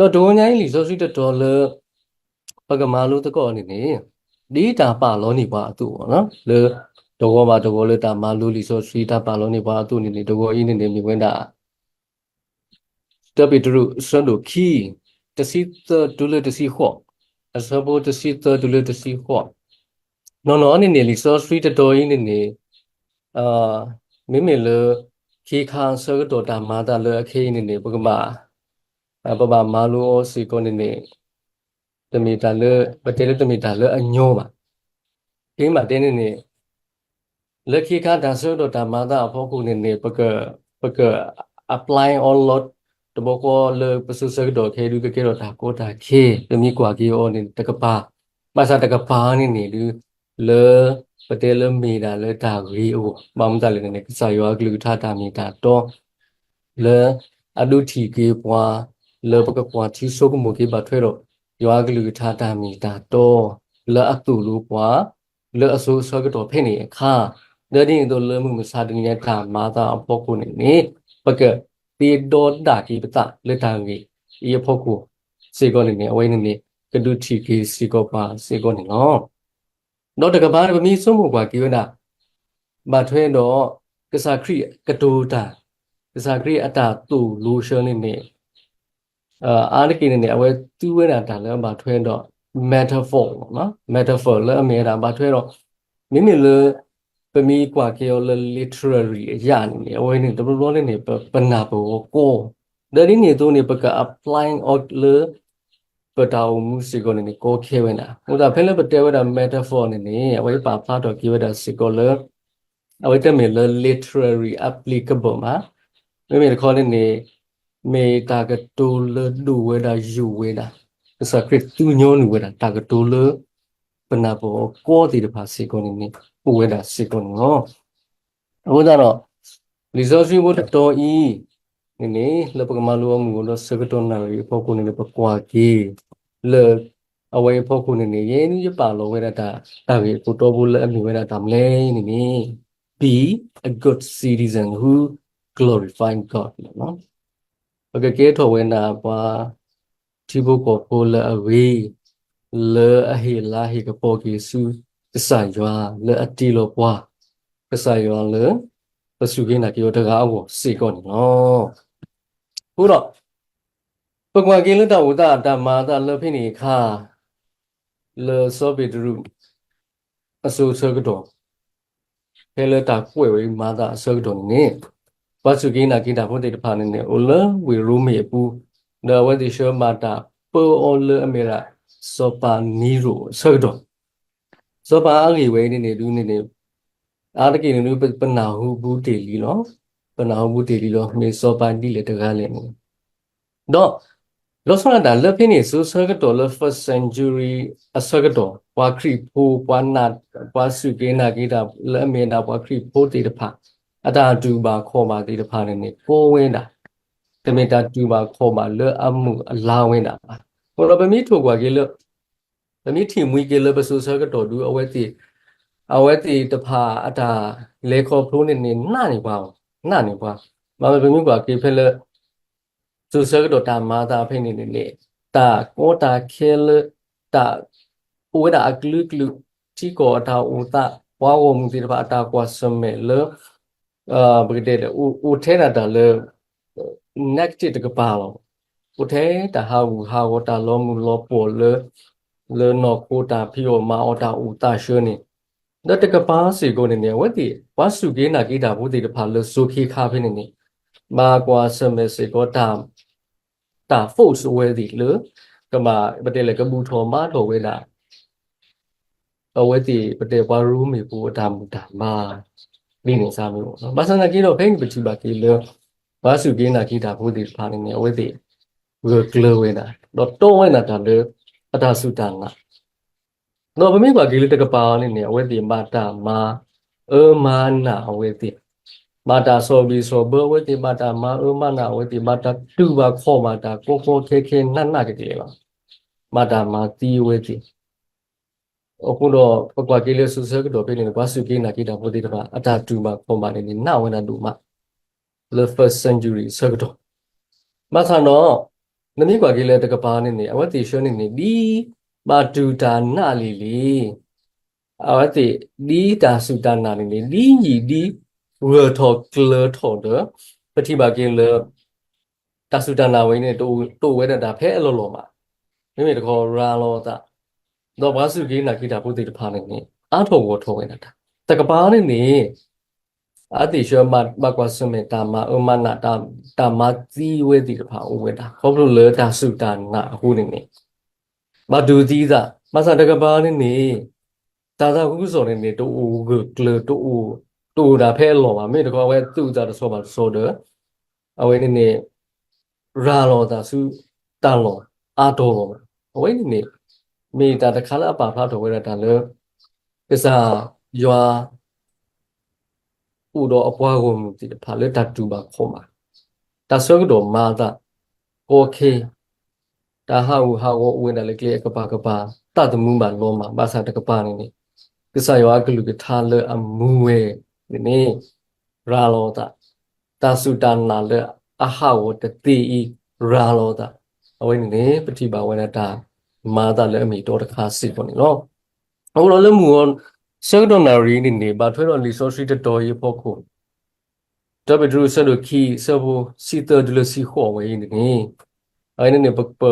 ဒီးတဂီၤညါအံၤလံာ်စီဆှံတတီၤလၢ ပကမၤလိသကိးန့ၣ်န့ၣ် ဒ်တၢ်ပာ်လီၤန့ၢ်ပှၤအသိး, လၢတဂီၤဘၣ်တဂီၤလၢတၢ်မၤလိလံာ်စီဆှံတၢ်ပာ်လီၤန့ၢ်ပှၤအသိးန့ၣ်န့ၣ် တဂီၤအံၤန့ၣ်န့ၣ် မ့ၢ်ဝဲဒၣ် တၢပ့းတရူး အဆၢဒိၣ်ခံ တဆံသၢတုၤလၢတဆံဃိး, အဆၢဖိတဆံသၢတုၤလၢတဆံဃိး, နီၢ်နီၢ်န့ၣ်န့ၣ် လံာ်စီဆှံတတီၤအံၤန့ၣ်န့ၣ် မ့မ့ၢ်လၢ ခ့ခါအဆၢကတီၢ်တၢ်မၤသးလၢအခဲအံၤန့ၣ်န့ၣ် ပကဘၣ် ပဘၣ်မၤလိအီၤစ့ၢ်ကီးန့ၣ်န့ၣ် တမ့ၢ်တၢ်လၢ ပတဲလၢတမ့ၢ်တၢ်လၢအညီဘၣ်. ဖဲမ့ၢ်တဲန့ၣ်န့ၣ် လၢခ့ခါတၢ်ဆၢကတီၢ်တၢ်မၤသးအဖီခိၣ်န့ၣ်န့ၣ် ပက ပက apply အီၤလီၤ တဘျီဃီလၢပစိၤဆၢကတီၢ်ခဲဒုး ကကဲထီၣ်တၢ်ကီတၢ်ခဲ ပမ့ၢ်ကွၢ်က့ၤအီၤန့ၣ် တကပၤ, ဘၣ်ဆၣ်တကပၤန့ၣ်န့ၣ်ဒုး လၢ ပတဲလၢမ့ၢ်ဒၣ်လၢတၢ်ဂ့ၤအဂီၢ် ဘၣ်မနုၤလဲၣ်န့ၣ်န့ၣ် ကစၢ်ယွၤအကလုၢ်ကထါတၢ်မ့ၢ်တၢ်တီ လၢ အဒုးထံၣ်က့ၤပှၤ လၢပကကွၢ်ထံဆိကမိၣ်က့ၤဘၣ်ထွဲဒီး ယွၤအကလုၢ်ကထါတၢ်မ့ၢ်တၢ်တီ လၢအသိၣ်လိပှၤ လၢအစိၤအဆၢကတီၢ်ဖဲန့ၣ်အခါ, ဒီးဒ်န့ၣ်အသိးလၢမုၢ်မဆါတနံၤညါတၢ်မၤသးအဖီခိၣ်န့ၣ်န့ၣ် ပကသ့ဒီဒၣ်က့ၤပသးလၢတၢ်ဂ့ၤအံၤအဖီခိၣ်စ့ၢ်ကီးန့ၣ်န့ၣ် အဝဲန့ၣ်န့ၣ် ကဒုးထံၣ်က့ၤစ့ၢ်ကီးပှၤစ့ၢ်ကီးန့ၣ်လီၤ. ဒီးတကပၤန့ၣ် ပမ့ၢ်ဆိကမိၣ်ကွၢ်က့ၤဝဲဒၣ် ဘၣ်ထွဲဒီး ကစၢ်ခရံာ်ကတိၤတၢ်, ကစၢ်ခရံာ်အတၢ်သိၣ်လိဆှၢန့ၣ်န့ၣ် အါတက့ၢ်န့ၣ်န့ၣ် အဝဲသူဝဲဒၣ်တၢ်လၢအဘၣ်ထွဲဒီး metaphor လီၤ. metaphor လၢအမ့ၢ်ဝဲဒၣ်ဘၣ်ထွဲဒီး မ့မ့ၢ်လၢ ပမ့ၢ်ကွၢ်က့ၤအီၤလၢ literary အယၣ်န့ၣ်န့ၣ် အဝဲန့ၣ်တဘျီဘျီန့ၣ်န့ၣ် ပ ပနၢ်ပၢၢ်အီၤကီ, ဒီးဒ်န့ၣ်အသိးန့ၣ် ပက apply အီၤလၢ ပတၢ်အိၣ်မူစ့ၢ်ကီးန့ၣ်န့ၣ် ကီခဲဝဲဒၣ်. အဃိသတးဖဲလၢပတဲဝဲဒၣ် metaphor န့ၣ်န့ၣ် အဝဲပာ်ဖျါထီၣ်က့ၤဝဲဒၣ်စ့ၢ်ကီးလၢ အဝဲတမ့ၢ်လၢ literary applicable ဘၣ်. မ့မ့ၢ်တခီန့ၣ်န့ၣ် မ့ၢ်တၢ်ကတိၤလၢဒိၣ်ဝဲဒၣ်ယိာ်ဝဲဒၣ်, ကစၢ်ခရံာ်သူညီနုၢ်ဝဲဒၣ် တၢ်ကတိၤလၢ ပနၢ်ပၢၢ်အီၤကီသ့ၣ်တဖၣ်စ့ၢ်ကီးန့ၣ်န့ၣ် အိၣ်ဝဲဒၣ်စ့ၢ်ကီးန့ၣ်လီၤ. အဃိသတးဒီး လံာ်စီဆှံဖိတတီၤအံၤန့ၣ်န့ၣ် လၢပကမၤလိအီၤမုၢ်ဂီၤဒီးဆၢကတီၢ်နၣ်ရံၣ်အဖီခိၣ်န့ၣ်န့ၣ် ပကွၢ်က့ၤ လၢ အဝဲအဖီခိၣ်န့ၣ်န့ၣ် ယဲနုၢ်ယပာ်လီၤဝဲဒၣ်တၢ် တၢ်ဂ့ၢ်အခိၣ်တီဖိလၢအမ့ၢ်ဝဲဒၣ်တၢ်မနုၤလဲၣ်န့ၣ်န့ၣ် be a good citizen who glorify God န့ၣ်လီၤ. ပကကဲထီၣ်ဝဲဒၣ်ပှၤ ထံဖိကီၢ်ဖိလၢအဂ့ၤ, လၢအဟ့ၣ်လၤဟ့ၣ်ကပီၤက့ၤဆူ ကစၢ်ယွၤလၢအတ့လီၤပှၤ, ကစၢ်ယွၤလၢ ပစူၢ်က့ၤနာ်က့ၤအီၤတဂၤအဂီၢ်စ့ၢ်ကီးန့ၣ်လီၤ. အဃိဒီး ပကွၢ်က့ၤလၢတၢ်အိၣ်သးတၢ်မၤအသးလၢဖဲန့ၣ်အခါ လၢစီၤပ့းတရူး အစိၤအဆၢကတီၢ် ဖဲလၢတၢ်ကွဲးဝဲအံၤမၤသးအဆၢကတီၢ်န့ၣ်န့ၣ် ပှၤစူၢ်က့ၤနာ်က့ၤတၢ်ဖိသ့ၣ်တဖၣ်န့ၣ်န့ၣ် အိၣ်လၢဝ့ၢ်ရိမ့ၤအပူၤ, ဒီးအဝဲသ့ၣ်ဆှၢမၤတၢ်ပၢအီၤလၢအမ့ၢ်ဒၣ် စီၤပၤနံရိၣ်အဆၢကတီၢ်, စီၤပၤအဂ့ၢ်ဝဲအံၤန့ၣ်န့ၣ်ဒုးန့ၣ်န့ၣ် အါတက့ၢ်န့ၣ်ဒုး ပ ပနၢ်ဟူဘူးတ့ၢ်လံလီၤ, ပနၢ်ဟူဘူးတ့ၢ်လံလီၤ, မ့ၢ်စီၤပၤဒ်လဲၣ်တဂၤလဲၣ်န့ၣ် ဒီး လီၤဆီဒၣ်တၢ်လၢဖဲန့ၣ် စိၤဆၢကတီၢ်လၢ first century အဆၢကတီၢ် ပှၤခရံာ်ဖိ ပှၤနာ် ပှၤစူၢ်က့ၤနာ်က့ၤတၢ်လၢအမ့ၢ်ဒၣ်ပှၤခရံာ်ဖိသ့ၣ်တဖၣ် အတၢ်တူၢ်ဘၣ်ခီၣ်ဘၣ်သ့ၣ်တဖၣ်န့ၣ်န့ၣ် ကီဝဲဒၣ်, တမ့ၢ်တၢ်တူၢ်ဘၣ်ခီၣ်ဘၣ်လၢအမုာ်အလါဝဲဒၣ်ဘၣ်. အဃိဒီးပမ့ၢ်ထိၣ်ကွၢ်က့ၤလၢ ပမ့ၢ်ထံၣ်မှံက့ၤလၢပစိၤဆၢကတီၢ်ဒုး အဝဲသ့ၣ် အဝဲသ့ၣ်တဖၣ်အတၢ်လဲၤခီဖျိန့ၣ်န့ၣ် နးန့ၢ်ပှၤအီၤ, နးန့ၢ်ပှၤ, မ့မ့ၢ်ပမ့ၢ်ကွၢ်က့ၤဖဲလၢ စိၤဆၢကတီၢ်တၢ်မၤအသးဖဲန့ၣ်န့ၣ်န့ၣ် တၢ်ကီတၢ်ခဲလၢ တၢ် အိၣ်ဝဲဒၣ်အကလုာ်ကလုာ် ထံကီၢ်အတၢ်အိၣ်သး ပှၤဂီၢ်မုၢ်သ့ၣ်တဖၣ်အတၢ်ကွၢ်ဆၢၣ်မဲာ်လၢ ပကတဲလဲၣ် အိၣ်ထဲဒၣ်တၢ်လၢ negative တကပၤလီၤ. အိၣ်ထဲတၢ်ဟးဂူာ်ဟးဂီၤ တၢ်လီၤမုၢ်လီၤပှီၢ်လၢ လၢနီၢ်ခိတၢ်ဖံးအီၣ်မၤအီၣ်တၢ်အိၣ်သးဆှၢန့ၣ်, ဒီးတကပၤစ့ၢ်ကီးန့ၣ်န့ၣ် အဝဲသ့ၣ် ပှၤစူၢ်က့ၤနာ်က့ၤတၢ်ဖိသ့ၣ်တဖၣ်လၢစိၤခ့ခါဖဲန့ၣ်န့ၣ် ဘၣ်ကွၢ်ဆၢၣ်မဲာ်စ့ၢ်ကီးတၢ် တၢ် force အဝဲသ့ၣ်လၢ ကဘၣ် ပတဲလဲၣ် ကဘူၣ်ထီၣ်ဘါထီၣ်ဝဲဒၣ် အဝဲသ့ၣ် ပတဲပှၤရိမ့ၤဖိအတၢ်ဘူၣ်တၢ်ဘါ ဒ်န့ၣ်စ့ၢ်ကီးန့ၣ်လီၤ. ဘၣ်ဆၣ်သနာ်က့ဒီး ဖဲန့ၣ်ပထံၣ်ဘၣ်က့ၤလၢ ပှၤစူၢ်က့ၤနာ်က့ၤတၢ်ဖိသ့ၣ်တဖၣ်န့ၣ်န့ၣ် အဝဲသ့ၣ် ဂၢၢ်ကျၢၤဝဲဒၣ် ဒီးတီဝဲဒၣ်တၢ်လၢ အတၢ်စူၢ်တၢ်နာ် ဒီးပမ့ၢ်ကွၢ်က့ၤလၢတကပၤအံၤန့ၣ်န့ၣ် အဝဲသ့ၣ်ဘၣ်တၢ်မၤအၢမၤနးအဝဲသ့ၣ်, ဘၣ်တၢ်ဆီၣ်ဘံၣ်ဆီၣ်ဘၢအဝဲသ့ၣ်, ဘၣ်တၢ်မၤအၢမၤနးအဝဲသ့ၣ်, ဘၣ်တၢ်တူၢ်ဘၣ်ခီၣ်ဘၣ်တၢ်ကီကီခဲခဲနးနးကလဲာ်လီၤ. ဘၣ်တၢ်မၤသံအဝဲသ့ၣ်. အဃိဒီး ပကွၢ်က့ၤလၢစိၤဆၢကတီၢ်ဖဲန့ၣ်န့ၣ် ပှၤစူၢ်က့ၤနာ်က့ၤတၢ်ဖိသ့ၣ်တဖၣ် အတၢ်တူၢ်ဘၣ်ခီၣ်ဘၣ်န့ၣ်န့ၣ် နးဝဲဒၣ်ဒိၣ်မး လၢ first century အဆၢကတီၢ်. ဘၣ်ဆၣ်ဒီး ပမ့ၢ်ကွၢ်က့ၤလၢတကပၤန့ၣ်န့ၣ် အဝဲသ့ၣ်ဆှၢန့ၣ်န့ၣ် ဒ်ဘၣ်တူၢ်တၢ်နာ်လံၤလံၤ အဝဲသ့ၣ် ဒ်တၢ်စူၢ်တၢ်နာ်န့ၣ်န့ၣ် ဒ်ယံာ်ဒ်ဂၢၢ်ထီၣ်ကျၢၤထီၣ်ဒီး ပထံၣ်ဘၣ်က့ၤလၢ တၢ်စူၢ်တၢ်နာ်ဝဲအံၤန့ၣ် တအိၣ်ဝဲဒၣ်တၢ်ဖဲအလီၢ်လီၢ်ဘၣ်. မ့မ့ၢ်တခီရၤလီၤအသး, ဒီးပှၤစူၢ်က့ၤနာ်က့ၤတၢ်ဖိသ့ၣ်တဖၣ်န့ၣ်န့ၣ် အါထီၣ်ဂီၢ်ထီၣ်ဝဲဒၣ်တၢ်. တကပၤန့ၣ်န့ၣ် အဝဲသ့ၣ်ဆှၢဘၣ်ကွၢ်ဆၢၣ်မဲာ်တၢ်မၤအၢမၤနး တၢ်မၤသံဝဲသ့ၣ်တဖၣ်အိၣ်ဝဲဒၣ် ခီဖျိလၢတၢ်စူၢ်တၢ်နာ်အဃိန့ၣ်န့ၣ် ဘၣ်တူၢ်သံအသး, ဘၣ်ဆၣ်တကပၤန့ၣ်န့ၣ် တၢ်သးခုကစီၣ်န့ၣ်န့ၣ် တအိၣ်ဂၢၢ်ကျၢၤ တအိၣ်, တအိၣ်ဒၣ်ဖဲအလီၢ်ဘၣ်. မ့ၢ်တခီအဝဲသူၣ်အသးတဆီဘၣ်တဆီဒီး အဝဲန့ၣ်န့ၣ် ရၤလီၤအသးဆူတၢ်လီၢ်အါတီၤလီၤ. အဝဲန့ၣ်န့ၣ် မ့ၢ်တၢ်တခါလၢအပာ်ဖျါထီၣ်ဝဲဒၣ်တၢ်လၢ ကစၢ်ယွၤ အိၣ်ဒီးအပှၤဂီၢ်မုၢ်သ့ၣ်တဖၣ်လၢတၢ်တူၢ်ဘၣ်ခီၣ်ဘၣ်, တၢ်ဆၢကတီၢ်မၤအသး, ကီခဲ, တၢ်ဟးဂူာ်ဟးဂီၤအိၣ်ဝဲဒၣ်လၢကျဲအကပၤကပၤ, သးသမူဘၣ်လီၤမၢ်, ဘၣ်ဆၣ်တကပၤန့ၣ်န့ၣ် ကစၢ်ယွၤအကလုၢ်ကထါလၢအမူဝဲန့ၣ်န့ၣ် ရၤလီၤအသး, တၢ်စူၢ်တၢ်နာ်လၢအဟးဂီၤတသ့အံၤ ရၤလီၤအသး, အဝဲန့ၣ်န့ၣ် ပထံၣ်ဘၣ်ဝဲဒၣ်တၢ်မၤအသးလၢအမ့ၢ်အတီတခါစ့ၢ်ကီးန့ၣ်လီၤ. အဃိဒီးလၢမုၢ်ဂီၤဆၢကတီၢ်နၣ်ရံၣ်န့ၣ်န့ၣ် ဘၣ်ထွဲဒီးလံာ်စီဆှံတတီၤအံၤအဖီခိၣ်, တၢ်ပ့းတရူးအဆၢဒိၣ်ခံ အဆၢဖိဆံသၢတုၤလၢဆံဃိးဝဲအံၤန့ၣ်န့ၣ်, အဝဲန့ၣ်န့ၣ် ပ, ပ,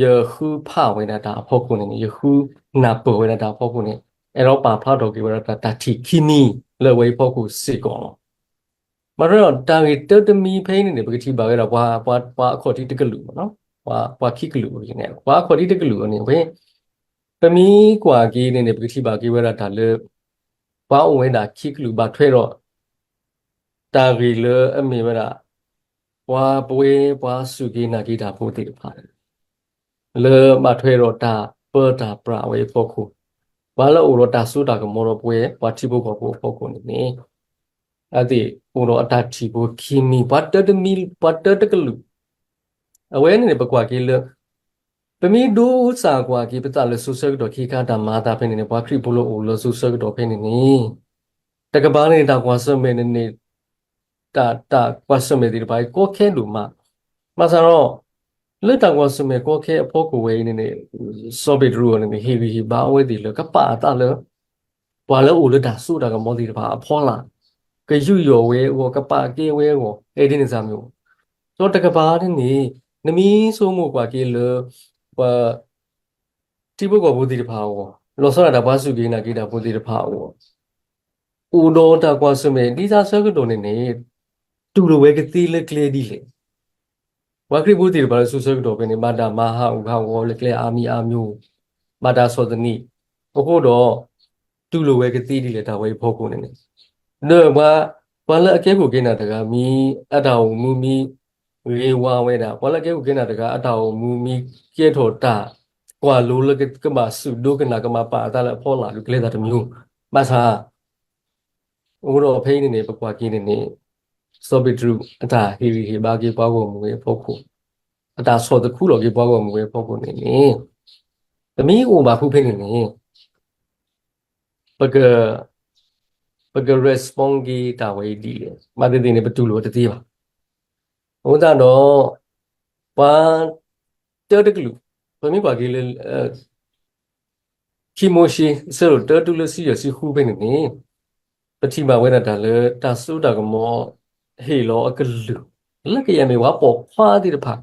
ယဃုဖးဝဲဒၣ်တၢ်အဖီခိၣ်န့ၣ်န့ၣ်, ယဃုနၢ်ပၢၢ်ဝဲဒၣ်တၢ်အဖီခိၣ်န့ၣ်, အဲၣ်ဒိးပာ်ဖျါထီၣ်က့ၤဝဲဒၣ်တၢ်ထံၣ်ခံမံၤလၢအဝဲအံၤအဖီခိၣ်စ့ၢ်ကီးလီၤ. ဘၣ်ထွဲဒီးတၢ်ဂ့ၢ်တၢတမံၤဖဲအံၤန့ၣ်န့ၣ် ပကထံၣ်ဘၣ်ဝဲဒၣ်ပှၤ, ပှၤ, ပှၤအခီၣ်ထံးတကလုာ်, ပှၤ, ပှၤခံကလုာ်န့ၣ်, ပှၤအခီၣ်ထံးတကလုာ်အံၤန့ၣ် ဝဲ, ပမ့ၢ်ကွၢ်က့ၤန့ၣ်န့ၣ် ပကထံၣ်ဘၣ်က့ၤဝဲဒၣ်တၢ်လၢ ပှၤအိၣ်ဝဲဒၣ်ခံကလုာ်ဘၣ်ထွဲဒီး တၢ်ဂ့ၢ်လၢအမ့ၢ်ဝဲဒၣ် ပှၤပဝဲပှၤစူၢ်က့ၤနာ်က့ၤတၢ်ဖိသ့ၣ်တဖၣ် လၢဘၣ်ထွဲဒီးတၢ်ပၢတၢ်ပြးဝဲအဖီခိၣ်, ပှၤလၢအအိၣ်ဒီးတၢ်စိတၢ်ကမီၤဒီးပဝဲပှၤထံဖိကီၢ်ဖိအဖီခိၣ်န့ၣ်န့ၣ်, အဝဲသ့ၣ်အိၣ်ဒီးအတၢ်ထံၣ်ဖိခံမံၤ, ပှၤတၢတမံၤ, ပှၤတၢတကလုာ်, အဝဲန့ၣ်န့ၣ် ပကွၢ်က့ၤလၢ ပမ့ၢ်ဒိးစၢ်ကွၢ်က့ၤပသးလၢစိၤဆၢကတီၢ်ခံခါတၢ်မၤအသးဖဲန့ၣ်န့ၣ် ပှၤခရံာ်ဖိလၢအိၣ်လၢစိၤဆၢကတီၢ်ဖဲန့ၣ်န့ၣ် တကပၤန့ၣ် တၢ်ကွၢ်ဆၢၣ်မဲာ်န့ၣ်န့ၣ် တၢ်, တၢ်ကွၢ်ဆၢၣ်မဲာ်သ့ၣ်တဖၣ်အံၤကီခဲဒိၣ်မး, ဘၣ်ဆၣ်ဒီး လၢတၢ်ကွၢ်ဆၢၣ်မဲာ်ကီခဲအဖီခိၣ်ဝဲအံၤန့ၣ်န့ၣ် စီၤပ့းတရူးအံၤန့ၣ်န့ၣ် ဟ့ၣ်ဂံၢ်ဟ့ၣ်ဘါအဝဲသ့ၣ်လၢကပာ်အသးလၢ ပှၤလၢအိၣ်လၢတၢ်စိတၢ်ကမီၤသ့ၣ်တဖၣ်အဖီလာ်, ကယူးယီၣ်ဝဲအဂီၢ်, ကပာ်ကဲဝဲအဂီၢ်, အဲၣ်ဒ်န့ၣ်စၢ်မ့ၢ်အိၣ်, ဒီးတကပၤန့ၣ်န့ၣ် နမ့ၢ်ဆိကမိၣ်ကွၢ်က့ၤလၢ ပှၤ ထံဖိကီၢ်ဖိသ့ၣ်တဖၣ်အဂီၢ်, လီၤဆီဒၣ်တၢ်ပှၤစူၢ်က့ၤနာ်က့ၤတၢ်ဖိသ့ၣ်တဖၣ်အဂီၢ်, အိၣ်ဒီးတၢ်ကွၢ်ဆၢၣ်မဲာ်ဒ်တၢ်ဆၢကတီၢ်န့ၣ်န့ၣ် တူၢ်လိာ်ဝဲကသ့လၢကျဲဒ်လဲၣ်. ပှၤခရံာ်ဖိသ့ၣ်တဖၣ်လၢစိၤဆၢကတီၢ်ဖဲန့ၣ် ဘၣ်တၢ်မၤဟးဂူာ်ဟးဂီၤလၢကျဲအါမံၤအါမံၤ, ဘၣ်တၢ်ဆီၣ်သနံး, အဃိဒီး တူၢ်လိာ်ဝဲကသ့ဒ်လဲၣ်တၢ်ဝဲအံၤဖီခိၣ်န့ၣ်န့ၣ်, ဒီးပှၤ, ပှၤလၢအကဲခိၣ်ကဲနၢ်တဂၤမ့ၢ် အတၢ်အိၣ်မူမ့ၢ်ဂ့ၤဝါဝဲဒၣ်, ပှၤလၢအကဲခိၣ်ကဲနၢ်တဂၤ အတၢ်အိၣ်မူမ့ၢ်ကဲထီၣ်တၢ်ကွၢ်လိလၢကဘၣ်စူၢ်ဒိကနၣ် ကမၤပာ်အသးလၢအဖီလာ်ဒုးကျဲသးတမံၤ, ဘၣ်ဆၣ် အဃိဒီးဖဲအံၤန့ၣ်န့ၣ် ပကွၢ်က့ၤန့ၣ်န့ၣ် စီၤပ့းတရူးအတၢ်ဟ့ၣ်ဂံၢ်ဟ့ၣ်ဘါက့ၤပှၤဂီၢ်မုၢ်ဝဲအဖီခိၣ်, အတၢ်ဆီၣ်သခူလီၤက့ၤပှၤဂီၢ်မုၢ်ဝဲအဖီခိၣ်န့ၣ်န့ၣ်, ပမ့ၢ်အိၣ်ဘၣ်ဖုဖဲန့ၣ်န့ၣ် ပက, ပက respond က့ၤတၢ်ဝဲအံၤဒ်လဲၣ်, ဘၣ်သ့ၣ်သ့ၣ်န့ၣ် ပတူၢ်လိာ်တသ့ဘၣ်. အဃိသတးဒီး ပှၤတၢတကလုာ်, ပမ့ၢ်ကွၢ်က့ၤလၢ ခံမိၤၡ့ အဆၢဒိၣ်တၢတုၤလၢဆံယဲၢ်ဆံဃုဖဲန့ၣ်န့ၣ်, ပထံၣ်ဘၣ်ဝဲဒၣ်တၢ်လၢတၢ်စိတၢ်ကမီၤဟ့ၣ်လီၤအကလုၢ်, လၢကယဲၢ်မ့ၢ်ပှၤပိာ်ခွါသ့ၣ်တဖၣ်,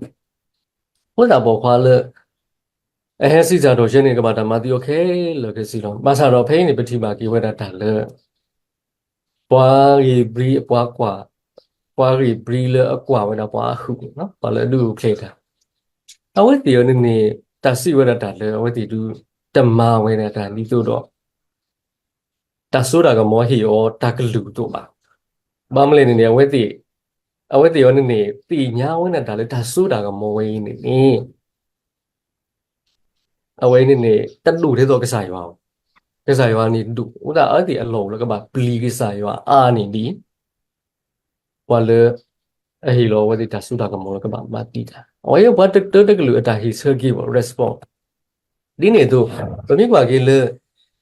အဃိသတးပိာ်ခွါလၢ အဟဲစံးစၢ်ထီၣ်ဆၢန့ၣ် ကဘၣ်တၢ်မၤသံအီၤခဲလၢာ်ခဲဆ့လီၤ. ဘၣ်ဆၣ်ဒီးဖဲအံၤန့ၣ် ပထံၣ်ဘၣ်က့ၤဝဲဒၣ်တၢ်လၢ ပှၤဂ့ၤဘြံ ပှၤကွၢ်, ပှၤဂ့ၤဘြံလၢအကွၢ်ဝဲဒၣ်ပှၤအဟုးန့ၣ် ပှၤလၢအဒုးအိၣ်ဖျဲၣ်တၢ်, အဝဲသ့ၣ်အံၤန့ၣ်န့ၣ် တၢ်စံးဝဲဒၣ်တၢ်လၢအဝဲသ့ၣ်ဒုး တမၤဝဲဒၣ်တၢ်ဒ်သိးဒီး တၢ်စိတၢ်ကမီၤဟ့ၣ်အီၤတၢ်ကလုၢ်အသိးဘၣ်. ဘၣ်မနုၤလဲၣ်န့ၣ်န့ၣ် အဝဲသ့ၣ်, အဝဲသ့ၣ်အံၤန့ၣ်န့ၣ် သ့ၣ်ညါဝဲဒၣ်တၢ်လၢတၢ်စိတၢ်ကမီၤဝဲအံၤန့ၣ်န့ၣ် အဝဲန့ၣ်န့ၣ် တဒိၣ်ထဲသိးကစၢ်ယွၤ, ကစၢ်ယွၤန့ၣ်ဒိၣ်, အဃိသတးအဝဲသ့ၣ်အလီၢ်အိၣ်လၢကဘၣ်ပျံၤကစၢ်ယွၤအါန့ၢ်ဒံး ပှၤလၢအဟ့ၣ်လီၤအဝဲသ့ၣ်တၢ်စိတၢ်ကမီၤလၢကဘၣ်မၤသံတၢ်, အဝဲပှၤတၢတကလုာ်အတၢ်ဟ့ၣ်ဆၢက့ၤ response ဒ်န့ၣ်အသိး, ပမ့ၢ်ကွၢ်က့ၤလၢ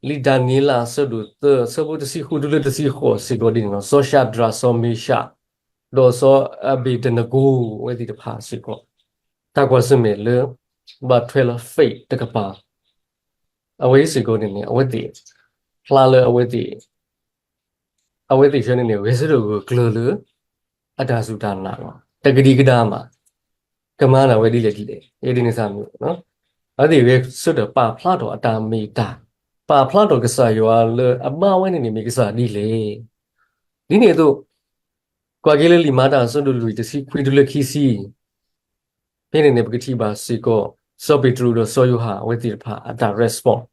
လံာ်ဒၤနံးယ့လးအဆၢဒိၣ်သၢ အဆၢဖိတဆံဃုတုၤလၢတဆံဃိးစ့ၢ်ကီးဒ်န့ၣ်လီၤ. စီၤၡၤဒြး စီၤမ့ၡး ဒီးစီၤအဘ့းနကိၤဝဲသ့ၣ်တဖၣ်စ့ၢ်ကီး, တၢ် တၢ်ကွၢ်ဆၢၣ်မဲာ်လၢ ဘၣ်ထွဲလၢ faith တကပၤ, အဝဲစ့ၢ်ကီးန့ၣ်န့ၣ် အဝဲသ့ၣ် ဖျါလၢအဝဲသ့ၣ် အဝဲသ့ၣ်ဆၢန့ၣ်န့ၣ် ဂဲၤဆၢထၢၣ်ဂၢၢ်ကျၢၤလၢ အတၢ်စူၢ်တၢ်နာ်လီၤ. တကဒံကဒါမး, ကမၤနၢၤဝဲဒ်လဲၣ်ဒ်လဲၣ်, ဒ်န့ၣ်စၢ်မ့ၢ် အဝဲသ့ၣ်ဂဲၤဆၢထၢၣ်ပာ်ဖျါထီၣ်အတၢ်မ့ၢ်တၢ်, ပာ်ဖျါထီၣ်ကစၢ်ယွၤလၢအဘါဝဲန့ၣ်န့ၣ်မ့ၢ်ကစၢ်ဒ်လဲၣ်. ဒ်န့ၣ်အသိး ကွၢ်က့ၤလၢလံာ်မၤတၢ်အဆၢဒိၣ်လွံၢ်တဆံခွံတုၤလၢခံဆံ ဖဲန့ၣ်န့ၣ် ပကထံၣ်ဘၣ်စ့ၢ်ကီး စီၤပ့းတရူးဒီးစီၤယိၤဟၣ်အဝဲသ့ၣ်တဖၣ်အတၢ် response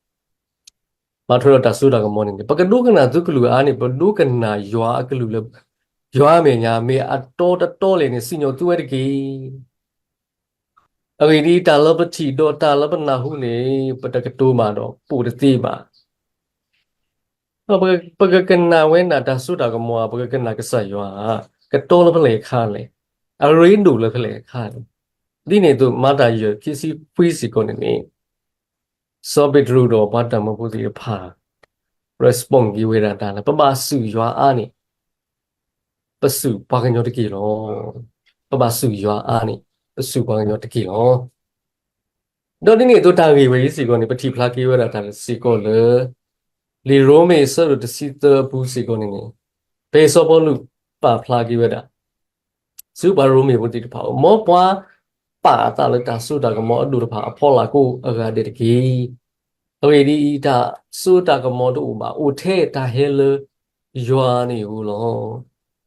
ဘၣ်ထွဲဒီးတၢ်စိတၢ်ကမီၤန့ၣ်န့ၣ် ပကဒိကနၣ်သုကလုၢ်အါန့ၣ် ပဒိကနၣ်ယွၤအကလုၢ်လၢ ယွၤအမဲာ်ညါ မ့ၢ်အတီတတီလဲၣ်န့ၣ် စံၣ်ညီၣ်သုဝဲတက့ၢ်. အဂ့ၢ်ဒ်အံၤ, တၢ်လၢပထံၣ်ဒီးတၢ်လၢပနၢ်ဟူန့ၣ် ပတကတိၤဘၣ်ဒီး ပိာ်တသ့ဘၣ်. ပကကနၣ်ဝဲဒၣ်တၢ်စိတၢ်ကမီၤဧါ, ပကကနၣ်ကစၢ်ယွၤဧါ, ကတီလၢဖဲလဲၣ်အခါလဲၣ်, အရ့ဒိၣ်လၢဖဲလဲၣ်အခါလဲၣ်. ဒ်န့ၣ်အသိး မၤတၢ်ယဲၢ်ခံဆံခွံစ့ၢ်ကီးန့ၣ်န့ၣ် စီၤပ့းတရူးဒီးပှၤတၢ်မၢဖိသ့ၣ်တဖၣ် respond က့ၤဝဲဒၣ်တၢ်လၢ ပဘၣ်စူၢ်ယွၤအါန့ၣ် ပစူၢ်ပှၤကညီတက့ၢ်လီၤ. ပဘၣ်စူၢ်ယွၤအါန့ၣ် ပစူၢ်ပှၤကညီတက့ၢ်လီၤ. ဒီးဒ်န့ၣ်အသိးတၢ်ဂ့ၢ်ဝဲအံၤစ့ၢ်ကီးန့ၣ် ပထံၣ်ဖျါက့ၤဝဲဒၣ်တၢ်စ့ၢ်ကီးလၢ လံာ်ရိမ့ၤအဆၢဒိၣ်တဆံသၢအပူၤစ့ၢ်ကီးန့ၣ်န့ၣ် ဖဲစီၤပီလူးပာ်ဖျါက့ၤဝဲဒၣ် ဆူပှၤရိမ့ၤဖိသ့ၣ်တဖၣ်အအိၣ် မ်ပှၤပာ်အသးလၢတၢ်စိတၢ်ကမီၤအဒိၣ်တဖၣ်အဖီလာ်ကအိၣ်အဂၤဒဲးတက့ၢ်. အဂ့ၢ်ဒ်အံၤ, တၢ်စိတၢ်ကမီၤတအိၣ်ဘၣ်, အိၣ်ထဲတၢ်ဟဲလၢယွၤန့ၣ်အဃိလီၤ.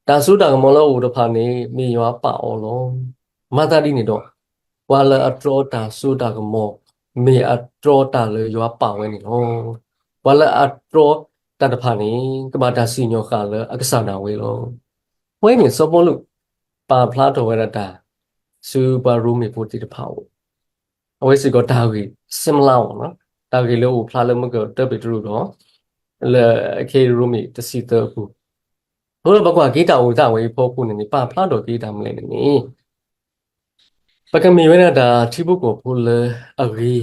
တၢ်စိတၢ်ကမီၤလၢအအိၣ်တဖၣ်န့ၣ် မ့ၢ်ယွၤပာ်အီၤလီၤ. မၤသးဒ်န့ၣ်ဒီး ပှၤလၢအတြီတၢ်စိတၢ်ကမီၤ မ့ၢ်အတြီတၢ်လၢယွၤပာ်ဝဲန့ၣ်လီၤ. ပှၤလၢအတြီတၢ်တဖၣ်န့ၣ် ကဘၣ်တၢ်စံၣ်ညီၣ်ဃာ်လၢအကစၢ်ဒၣ်ဝဲလီၤ. အဝဲန့ၣ်စီၤပီလူး ပာ်ဖျါထီၣ်ဝဲဒၣ်တၢ် ဆူပှၤရိမ့ၤဖိသ့ၣ်တဖၣ်အအိၣ် အဝဲစ့ၢ်ကီးတၢ်ဂ့ၢ် similar အီၤ, တၢ်ဂ့ၢ်လၢအိၣ်ဖျါလၢမုၢ်ကတၢၢ်ပ့းတရူးဒီး လၢအခဲအံၤရိမ့ၤတဆံသၢအပူၤ, အဃိဒီးပကွၢ်က့ၤတၢ်အိၣ်သးဝဲအံၤအဖီခိၣ်န့ၣ်န့ၣ် ပာ်ဖျါထီၣ်က့ၤတၢ်မနုၤလဲၣ်န့ၣ်န့ၣ် ပကမ့ၢ်ဝဲဒၣ်တၢ်ထံဖိကီၢ်ဖိလၢအဂ့ၤ, ဒီး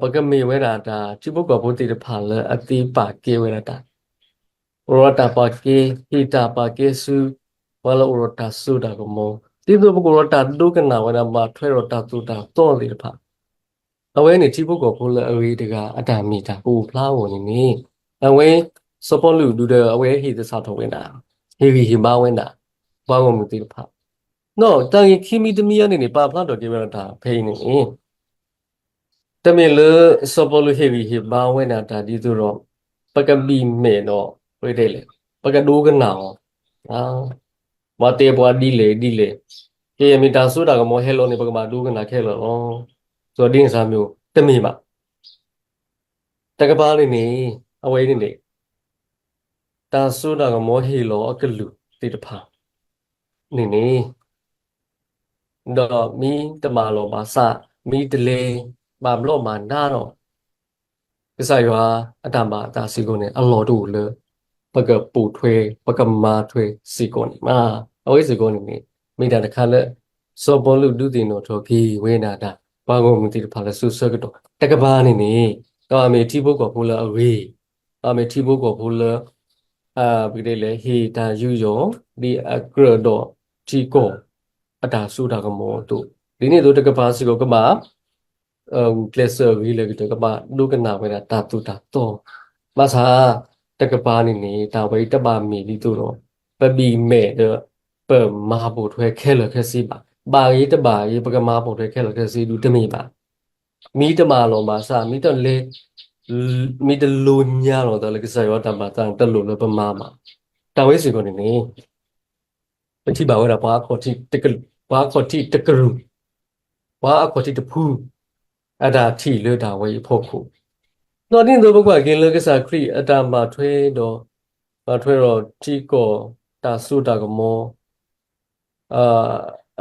ပကမ့ၢ်ဝဲဒၣ်တၢ်ထံဖိကီၢ်ဖိသ့ၣ်တဖၣ်လၢအသ့ပာ်ကဲဝဲဒၣ်တၢ် အိၣ်ဒီးတၢ်ပာ်ကဲ, ဟ့ၣ်တၢ်ပာ်ကဲဆူ ပှၤလၢအိၣ်ဒီးတၢ်စိတၢ်ကမီၤ, ဒ်သိးပကအိၣ်ဒီးတၢ်ဒိကနၣ်ဝဲဒၣ်ဘၣ်ထွဲဒီးတၢ်သိၣ်တၢ်သီသ့ၣ်တဖၣ်, အဝဲန့ၣ်ထံဖိကီၢ်ဖိလၢအဂ့ၤတဂၤအတၢ်မ့ၢ်တၢ်ကအိၣ်ဖျါအဂီၢ်န့ၣ်န့ၣ်, အဝဲ စီၤပီလူးဒုးဒီးအဝဲဟ့ၣ်သဆၣ်ထီၣ်ဝဲဒၣ်, ဟ့ၣ်ဂံၢ်ဟ့ၣ်ဘါဝဲဒၣ် ပှၤဂီၢ်မုၢ်သ့ၣ်တဖၣ်, ဒီးတၢ်ဂ့ၢ်ခံမံၤတမံၤအံၤန့ၣ်န့ၣ် ပာ်ဖျါထီၣ်က့ၤဝဲဒၣ်တၢ်ဖဲအံၤန့ၣ်န့ၣ် တမ့ၢ်လၢစီၤပီလူးဟ့ၣ်ဂံၢ်ဟ့ၣ်ဘါဝဲဒၣ်တၢ်ဒ်သိးဒီး ပကဘံၣ်မဲာ်ဒီး ပကတဲလဲၣ်, ပကဒိကနၣ်အီၤ, ပှၤတဲပှၤဒ်လဲၣ်ဒ်လဲၣ်, ကဲမ့ၢ်တၢ်စိတၢ်ကမီၤဟဲလီၤန့ၣ် ပကဘၣ်ဒိကနၣ်ခဲလၢာ်လီၤ. စီၤဒ်န့ၣ်စၢ်မ့ၢ်အိၣ် တမ့ၢ်ဘၣ်. တကပၤန့ၣ်န့ၣ် အဝဲအံၤန့ၣ်န့ၣ် တၢ်စိတၢ်ကမီၤဟ့ၣ်လီၤအကလုၢ်သ့ၣ်တဖၣ်န့ၣ်န့ၣ် ဒီးမ့ၢ်တမၤလီၤဘၣ်ဆၣ် မ့ၢ်တလဲၤဘၣ်ဘျီၣ်ဘၣ်ဒါဒီး ကစၢ်ယွၤအတၢ်ဘၣ်အသးစ့ၢ်ကီးန့ၣ် အလီၢ်တအိၣ်လၢ ပကပိာ်ထွဲ ပကမၤထွဲစ့ၢ်ကီးန့ၣ်ဘၣ်. အဝဲစ့ၢ်ကီးန့ၣ်န့ၣ် မ့ၢ်တၢ်တခါလၢ စီၤပီလူးဒုးသ့ၣ်နီၣ်ထီၣ်က့ၤဝဲဒၣ်တၢ် ပှၤဂီၢ်မုၢ်သ့ၣ်တဖၣ်လၢစိၤဆၢကတီၢ် တကပၤန့ၣ်န့ၣ် ဒီးအမ့ၢ်ထံဖိကီၢ်ဖိလၢအဂ့ၤ, ဒီးအမ့ၢ်ထံဖိကီၢ်ဖိလၢ ပကတဲလဲၣ် ဟ့ၣ်တၢ်ယူးယီၣ် ဒ်အကြၢးဒီးထံကီၢ်အတၢ်စိတၢ်ကမီၤအသိး, ဒ်န့ၣ်အသိးတကပၤစ့ၢ်ကီးကဘၣ် ဂုာ်ကျဲးစၢးအဂ့ၤလၢကတၢၢ် ကဘၣ်ဒိကနၣ်ဝဲဒၣ်တၢ်သိၣ်တၢ်သီ, ဘၣ်ဆၣ် တကပၤန့ၣ်န့ၣ် တၢ်ဝဲအံၤတဘၣ်မ့ၢ်ဒ်သိးဒီး ပဘံၣ်မဲာ်ဒီး ပမၤပိာ်ထွဲခဲလၢာ်ခဲဆ့ဘၣ်. ဘၣ်ဂ့ၤတဘၣ်ဂ့ၤ ပကမၤပိာ်ထွဲခဲလၢာ်ခဲဆ့ဒုးတမ့ၢ်ဘၣ်. မ့ၢ်တမၤလီၤဘၣ်ဆၣ် မ့ၢ်တလဲၤ မ့ၢ်တလိညါလီၤသးလၢကစၢ်ယွၤတၢ်ဘၣ်သးန့ၣ် တလိၣ်လၢပမၤဘၣ်. တၢ်ဝဲစ့ၢ်ကီးန့ၣ်န့ၣ် ပထံၣ်ဘၣ်ဝဲဒၣ် ပှၤအခီၣ်ထံးတကရူၢ်, ပှၤအခီၣ်ထံးတဖု အတၢ်ထံၣ်လၢတၢ်ဝဲအံၤအဖီခိၣ်, ဒီးဒ်သိးပကွၢ်က့ၤလၢကစၢ်ခရံာ်အတၢ်ဘၣ်ထွဲဒီး ဘၣ်ထွဲဒီးထံကီၢ်တၢ်စိတၢ်ကမီၤ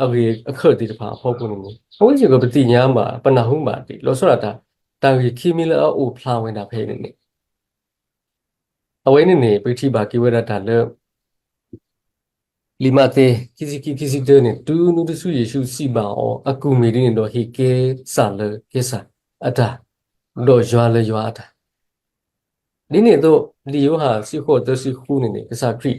အဂ့ၢ်အခၢၣ်သ့ၣ်တဖၣ်အဖီခိၣ်န့ၣ်န့ၣ် အဝဲစ့ၢ်ကီးပသ့ၣ်ညါဘၣ် ပနၢ်ဟူဘၣ်ဒံး လီၤဆီဒၣ်တၢ် တၢ်ဂ့ၢ်ခံမံၤလၢအအိၣ်ဖျါဝဲဒၣ်ဖဲအံၤန့ၣ်န့ၣ် အဝဲန့ၣ်န့ၣ် ပထံၣ်ဘၣ်က့ၤဝဲဒၣ်တၢ်လၢ လံာ်မးသဲ ခံဆံခံ ခံဆံတၢန့ၣ် တုၤနုၤတစုယ့ၣ်ၡူးစံးဘၣ်အီၤ အကူၣ်မ့ၢ်ဒ်န့ၣ်ဒီး ဟ့ၣ်ကဲစၢ်လၢကဲစၢ်အတၢ်, ဒီးယွၤလၢယွၤအတၢ်. ဒ်န့ၣ်အသိး လံာ်ယိၤဟၣ် ဆံဃိး သၢဆံဃုန့ၣ်န့ၣ် ကစၢ်ခရံာ်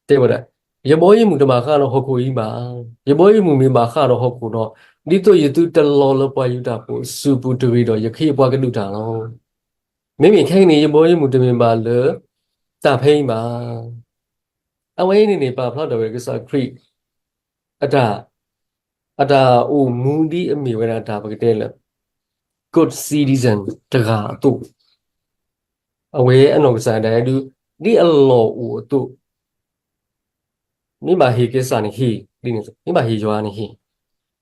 တဲဝဲဒၣ်, ယဘီယမုၢ်တဘၣ်ဃးဒီးဟီၣ်ခိၣ်အံၤဘၣ်. ယဘီယမုၢ်မ့ၢ်ဘၣ်ဃးဒီးဟီၣ်ခိၣ်ဒီး ဒ်သိးယသုတလီၤလၢပှၤယူဒၤဖိအစုပူၤတဂ့ၤဒီး ယခ့ယပှၤကဒုးတၢ်လီၤ. မ့မ့ၢ်ခဲကနံၣ်အံၤ ယဘီယမုၢ်တမ့ၢ်ဘၣ်လၢတၢ်ဖဲအံၤဘၣ်. အဝဲအံၤန့ၣ်န့ၣ် ပာ်ဖျါထီၣ်ဝဲကစၢ်ခရံာ် အတၢ်, အတၢ်အိၣ်မူဒ်အမ့ၢ်ဝဲဒၣ်တၢ်ပကတဲလၢ good citizen တဂၤအသိး, အဝဲအနီၢ်ကစၢ်ဒၣ်ဒု ဒ်အလီၢ်အိၣ်အသိး မ့ၢ်ဘၣ်ဟ့ၣ်ကစၢ်န့ၣ်ဟ့ၣ်, ဒ်န့ၣ်, မ့ၢ်ဘၣ်ဟ့ၣ်ယွၤန့ၣ်ဟ့ၣ်, ဒ်န့ၣ်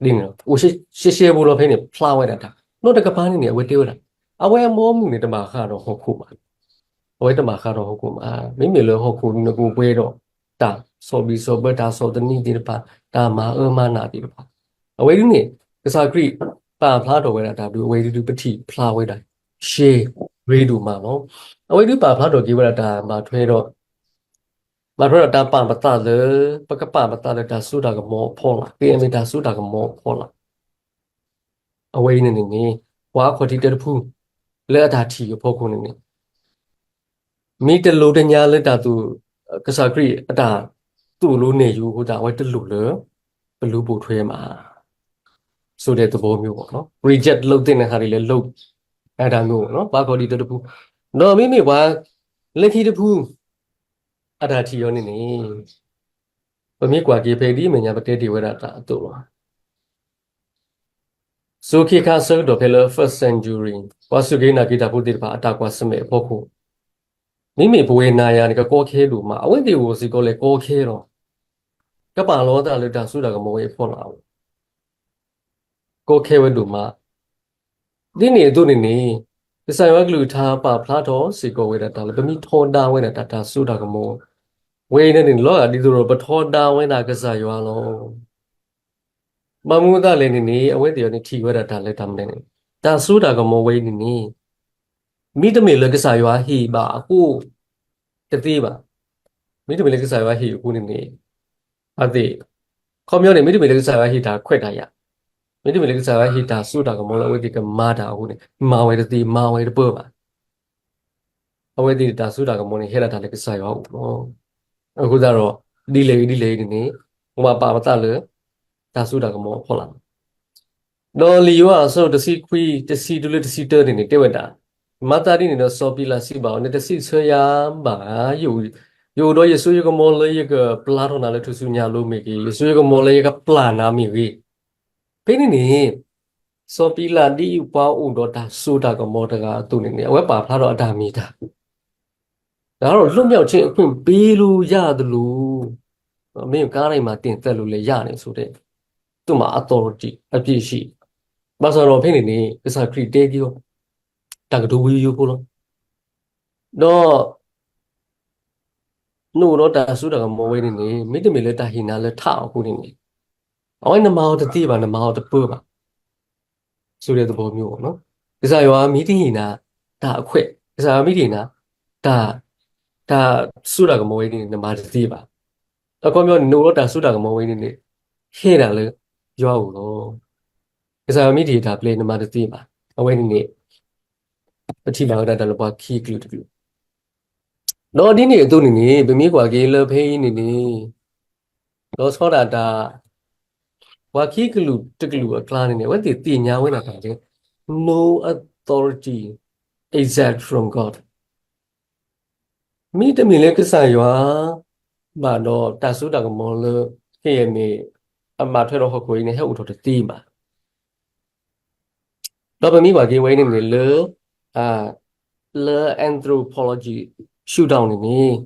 လီၤ. အိၣ်ရှဲရှဲဖိလီၤဖဲန့ၣ် ဖျါဝဲဒၣ်တၢ်, ဒီးတကပၤန့ၣ်န့ၣ် အဝဲတဲဝဲဒၣ်, အဝဲအဘီအမုၢ်န့ၣ် တဘၣ်ဃးဒီးဟီၣ်ခိၣ်ဘၣ်. အဝဲတဘၣ်ဃးဒီးဟီၣ်ခိၣ်ဘၣ်. မ့မ့ၢ်လၢဟီၣ်ခိၣ်နကိးပှဲၤဒီး တၢ်ဆီၣ်ဘံၣ်ဆီၣ်ဘၢ တၢ်ဆီၣ်သနံးသ့ၣ်တဖၣ်, တၢ်မၤအၢမၤနးသ့ၣ်တဖၣ်, အဝဲဒ်န့ၣ် ကစၢ်ခရံာ်ပာ်ဖျါထီၣ်ဝဲဒၣ်တၢ်ဒု အဝဲဒုပထံၣ်ဖျါဝဲဒၣ် ရှဲရ့ဒိၣ်မးလီၤ. အဝဲဒုပာ်ဖျါထီၣ်က့ၤဝဲဒၣ်တၢ်ဘၣ်ထွဲဒီး ဘၣ်ထွဲဒီးတၢ်ပာ်ပသးလၢ ပကပာ်ပသးလၢတၢ်စိတၢ်ကမီၤအဖီလာ်, ကမ့ၢ်တၢ်စိတၢ်ကမီၤအဖီလာ်. အဝဲအံၤန့ၣ်န့ၣ်န့ၣ် ပှၤအခီၣ်ထံးတၢတဖု လၢအတၢ်ထံၣ်အဖီခိၣ်န့ၣ်န့ၣ် မ့ၢ်တလိၣ်တညါလၢတၢ်သူၣ်, ကစၢ်ခရံာ်အတၢ်သိၣ်လိနဲၣ်ယိၤအဃိသတး အဝဲတလိၣ်လၢ ပလူၤပိာ်ထွဲမး ဆိုတဲ့သဘောမျိုးပေါ့နော်. reject လုပ်သင့်တဲ့ဟာတွေလည်းလုပ်, အဲဒါမျိုးပေါ့နော်. ပှၤခီၣ်ထံးတၢတဖု, ဒီးမ့မ့ၢ်ပှၤလၢခံတဖု အတၢ်ထံၣ်အီၤန့ၣ်န့ၣ် ပမ့ၢ်ကွၢ်က့ၤဖဲဒ်အမဲာ်ညါပတဲတ့ၢ်ဝဲဒၣ်တၢ်အသိးလီၤ. စိၤခ့ခါအဆၢကတီၢ်ဖဲလၢ first century ပှၤစူၢ်က့ၤနာ်က့ၤတၢ်ဖိသ့ၣ်တဖၣ်အတၢ်ကွၢ်ဆၢၣ်မဲာ်အဖီခိၣ်, မ့မ့ၢ်ပဝဲနၤယၤန့ၣ် ကကီခဲဒိၣ်မး, အဝဲသ့ၣ်အိၣ်စ့ၢ်ကီးလဲၣ်ကီခဲလီၤ. ကပာ်လီၤသးလၢတၢ်စိတၢ်ကမီၤဝဲအဖီလာ် ကီခဲဝဲဒိၣ်မး. ဒ်န့ၣ်အသိးန့ၣ်န့ၣ် ကစၢ်ယွၤကလုၢ်ကထါပာ်ဖျါထီၣ်စ့ၢ်ကီးဝဲဒၣ်တၢ်လၢ ပမ့ၢ်ထီဒါဝဲဒၣ်တၢ် တၢ်စိတၢ်ကမီၤဝဲအံၤန့ၣ်န့ၣ် လီၤဂာ်ဒ်သိးဒီးပထီဒါဝဲဒၣ်ကစၢ်ယွၤလီၤ. ဘၣ်မနုၤအဃိသတးလဲၣ်န့ၣ်န့ၣ် အဝဲသ့ၣ်အံၤန့ၣ်ထံၣ်ဝဲဒၣ်တၢ်လၢတၢ်မနုၤန့ၣ် တၢ်စိတၢ်ကမီၤဝဲအံၤန့ၣ်န့ၣ် မ့တမ့ၢ်လၢကစၢ်ယွၤဟ့ၣ်ဘၣ်အဃိ တသ့ဘၣ်. မ့တမ့ၢ်လၢကစၢ်ယွၤဟ့ၣ်အဃိန့ၣ်န့ၣ် အဝဲသ့ၣ်, ခီပညီန့ၣ် မ့တမ့ၢ်လၢကစၢ်ယွၤဟ့ၣ်တၢ်ခွဲးတၢ်ယာ်, မ့တမ့ၢ်လၢကစၢ်ယွၤဟ့ၣ်တၢ်စိတၢ်ကမီၤလၢအဝဲသ့ၣ်ကမၤတၢ်အဃိန့ၣ် မၤဝဲတသ့ မၤဝဲတပၢၢ်ဘၣ်. အဝဲသ့ၣ်တၢ်စိတၢ်ကမီၤန့ၣ် ဟဲဒၣ်တၢ်လၢကစၢ်ယွၤအအိၣ်လီၤ. အဃိသတးဒီး ဒ်လဲၣ်ဂ့ၤဒ်လဲၣ်ဂ့ၤန့ၣ်န့ၣ် ပဘၣ်ပာ်ပသးလၢ တၢ်စိတၢ်ကမီၤအဖီလာ်လီၤ. ဒီးလံာ်ယိၤဟၣ်အဆၢဒိၣ်တဆံခွံ တဆံတုၤလၢတဆံတၢန့ၣ်န့ၣ် တဲဝဲဒၣ်, မၤသးဒ်န့ၣ်ဒီး စီၤပံလးစံးဘၣ်အီၤ, နတစံးဆၢယၤဘၣ်ဧါ, ယ, ယအိၣ်ဒီးယစိယကမီၤလၢယကပျၢ်ထီၣ်နၤလၢထူၣ်စုညါအလိၤမ့ၢ်ဂ့ၤ, ယစိယကမီၤလၢယကပျၢ်နၤမ့ၢ်ဂ့ၤ, ဖဲန့ၣ်န့ၣ် စီၤပံလးဒ်အံၤပှၤအိၣ်ဒီးတၢ်စိတၢ်ကမီၤတဂၤအသိးန့ၣ်န့ၣ် အဝဲပာ်ဖျါထီၣ်အတၢ်မ့ၢ်တၢ် ဒါတော့ လွတ်မြောက်ခြင်းအခွင့်ပေးလို့ရတယ်လို့, မင်းကို ကားတိုင်းမှာ တင်သက်လို့လည်းရတယ်ဆိုတဲ့ သူ့မှာ authority အပြည့်ရှိတယ်. ဘၣ်ဆၣ်ဒီးဖဲန့ၣ်န့ၣ် ကစၢ်ခရံာ်တဲက့ၤအီၤ တၢ်ကတိၤဝံယိဖိလီၤ. ဒီး နအိၣ်ဒီးတၢ်စိတၢ်ကမီၤဝဲန့ၣ်န့ၣ် မ့တမ့ၢ်လၢတၢ်ဟ့ၣ်နၤလၢထးအဃိန့ၣ်န့ၣ် အဝဲနမၤအီၤတသ့ဘၣ် နမၤအီၤတပၢၢ်ဘၣ် ဆိုတဲ့သဘောမျိုးပေါ့နော်. ကစၢ်ယွၤမ့ၢ်တဟ့ၣ်နၤ တၢ်အခွဲး, ကစၢ်ယွၤမ့ၢ်တဟ့ၣ်နၤ တၢ်, တၢ်စိတၢ်ကမီၤဝဲန့ၣ် နမၤတသ့ဘၣ်. အခီပညီန့ၣ် နအိၣ်ဒီးတၢ်စိတၢ်ကမီၤဝဲန့ၣ်န့ၣ် ဟဲဒၣ်လၢယွၤအအိၣ်လီၤ. ကစၢ်ယွၤမ့ၢ်တဟ့ၣ်တၢ်ပျဲ နမၤတသ့ဘၣ်. အဝဲန့ၣ်န့ၣ် ပထံၣ်ဘၣ်ဝဲဒၣ်တၢ်လၢပှၤခံကလုာ်တကလုာ် ဒီးဒ်န့ၣ်အသိးန့ၣ်န့ၣ် ပမ့ၢ်ကွၢ်က့ၤလၢဖဲအံၤန့ၣ်န့ၣ် လီၤဆီဒၣ်တၢ် ပှၤခံကလုာ်တကလုာ်အကျါန့ၣ်န့ၣ် အဝဲသ့ၣ်သ့ၣ်ညါဝဲဒၣ်တၢ်လၢ no authority except from God. မ့တမ့ၢ်လၢကစၢ်ယွၤ ဘၣ်ဒီးတၢ်စိတၢ်ကမီၤလၢ ခဲအံၤမ့ၢ် အဘၣ်ထွဲဒီးဟီၣ်ခိၣ်အံၤန့ၣ် ဟဲအိၣ်ထီၣ်တသ့ဘၣ်. ဒီးပမ့ၢ်ကွၢ်က့ၤဝဲအံၤန့ၣ်န့ၣ် လၢ လၢ anthropology ရှုထောင့်န့ၣ်န့ၣ်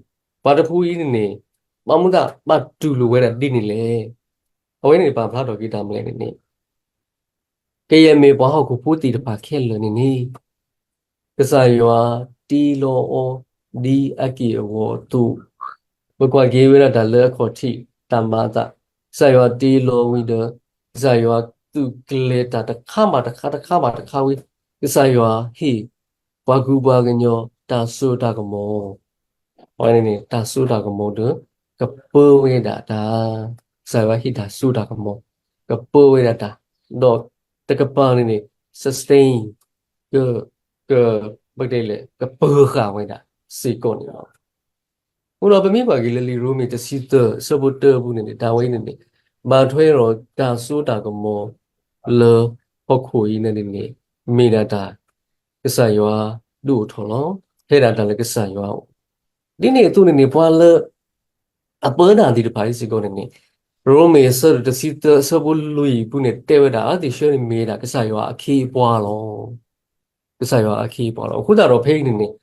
ပှၤတဖုအံၤန့ၣ်န့ၣ် ဘၣ်မနုၤဘၣ်တူၢ်လိာ်ဝဲဒၣ်ဒ်န့ၣ်လဲၣ်. အဝဲန့ၣ်ပာ်ဖျါထီၣ်က့ၤတၢ်မနုၤလဲၣ်န့ၣ်န့ၣ် ကယဲၢ်မ့ၢ်ပှၤဟီၣ်ခိၣ်ဖိသ့ၣ်တဖၣ်ခဲလၢာ်န့ၣ်န့ၣ် ကစၢ်ယွၤတ့လီၤအီၤ ဒ်အက့ၢ်အဂီၤအသိး, ပကွၢ်က့ၤဝဲဒၣ်တၢ်လၢအခီၣ်ထံးတၢ်မၤအသး, ကစၢ်ယွၤတ့လီၤဝံၤဒီး ကစၢ်ယွၤသုးကျဲၤတၢ်တခါဘၣ်တခါ တခါဘၣ်တခါဝံၤ ကစၢ်ယွၤဟ့ၣ် ပှၤကူပှၤကညီတၢ်စိတၢ်ကမီၤ အဝဲန့ၣ်န့ၣ် တၢ်စိတၢ်ကမီၤဒီး ကပၢဝဲဒၣ်တၢ်, ကစၢ်ယွၤဟ့ၣ်တၢ်စိတၢ်ကမီၤ ကပၢဝဲဒၣ်တၢ်, ဒီးတကပၤန့ၣ်န့ၣ် sustain က, က, ပတဲလဲၣ် ကပၢၤဃာ်ဝဲဒၣ်စ့ၢ်ကီးန့ၣ်လီၤ. အဃိဒီးပမ့ၢ်ကွၢ်က့ၤလၢလံာ်ရိမ့ၤတဆံသၢ အဆၢဖိတၢအပူၤန့ၣ်န့ၣ် တၢ်ဝဲအံၤန့ၣ်န့ၣ် ဘၣ်ထွဲဒီးတၢ်စိတၢ်ကမီၤ လၢဟီၣ်ခိၣ်အံၤန့ၣ်န့ၣ် မ့ၢ်ဒၣ်တၢ်ကစၢ်ယွၤဒုးအိၣ်ထီၣ်လီၤ. ဟဲဒၣ်တၢ်လၢကစၢ်ယွၤအအိၣ်. ဒ်န့ၣ်အသိးန့ၣ်န့ၣ် ပှၤလၢ အပၢတၢ်သ့ၣ်တဖၣ်အံၤစ့ၢ်ကီးန့ၣ်န့ၣ် ရိမ့ၤအဆၢဒိၣ်တဆံသၢအဆၢဖိလွံၢ်အပူၤန့ၣ် တဲဝဲဒၣ် အဝဲသ့ၣ်ဆှၢန့ၣ်မ့ၢ်ဒၣ်ကစၢ်ယွၤအခ့အပှၤလီၤ. ကစၢ်ယွၤအခ့အပှၤလီၤ. အဃိသတးဒီးဖဲအံၤန့ၣ်န့ၣ်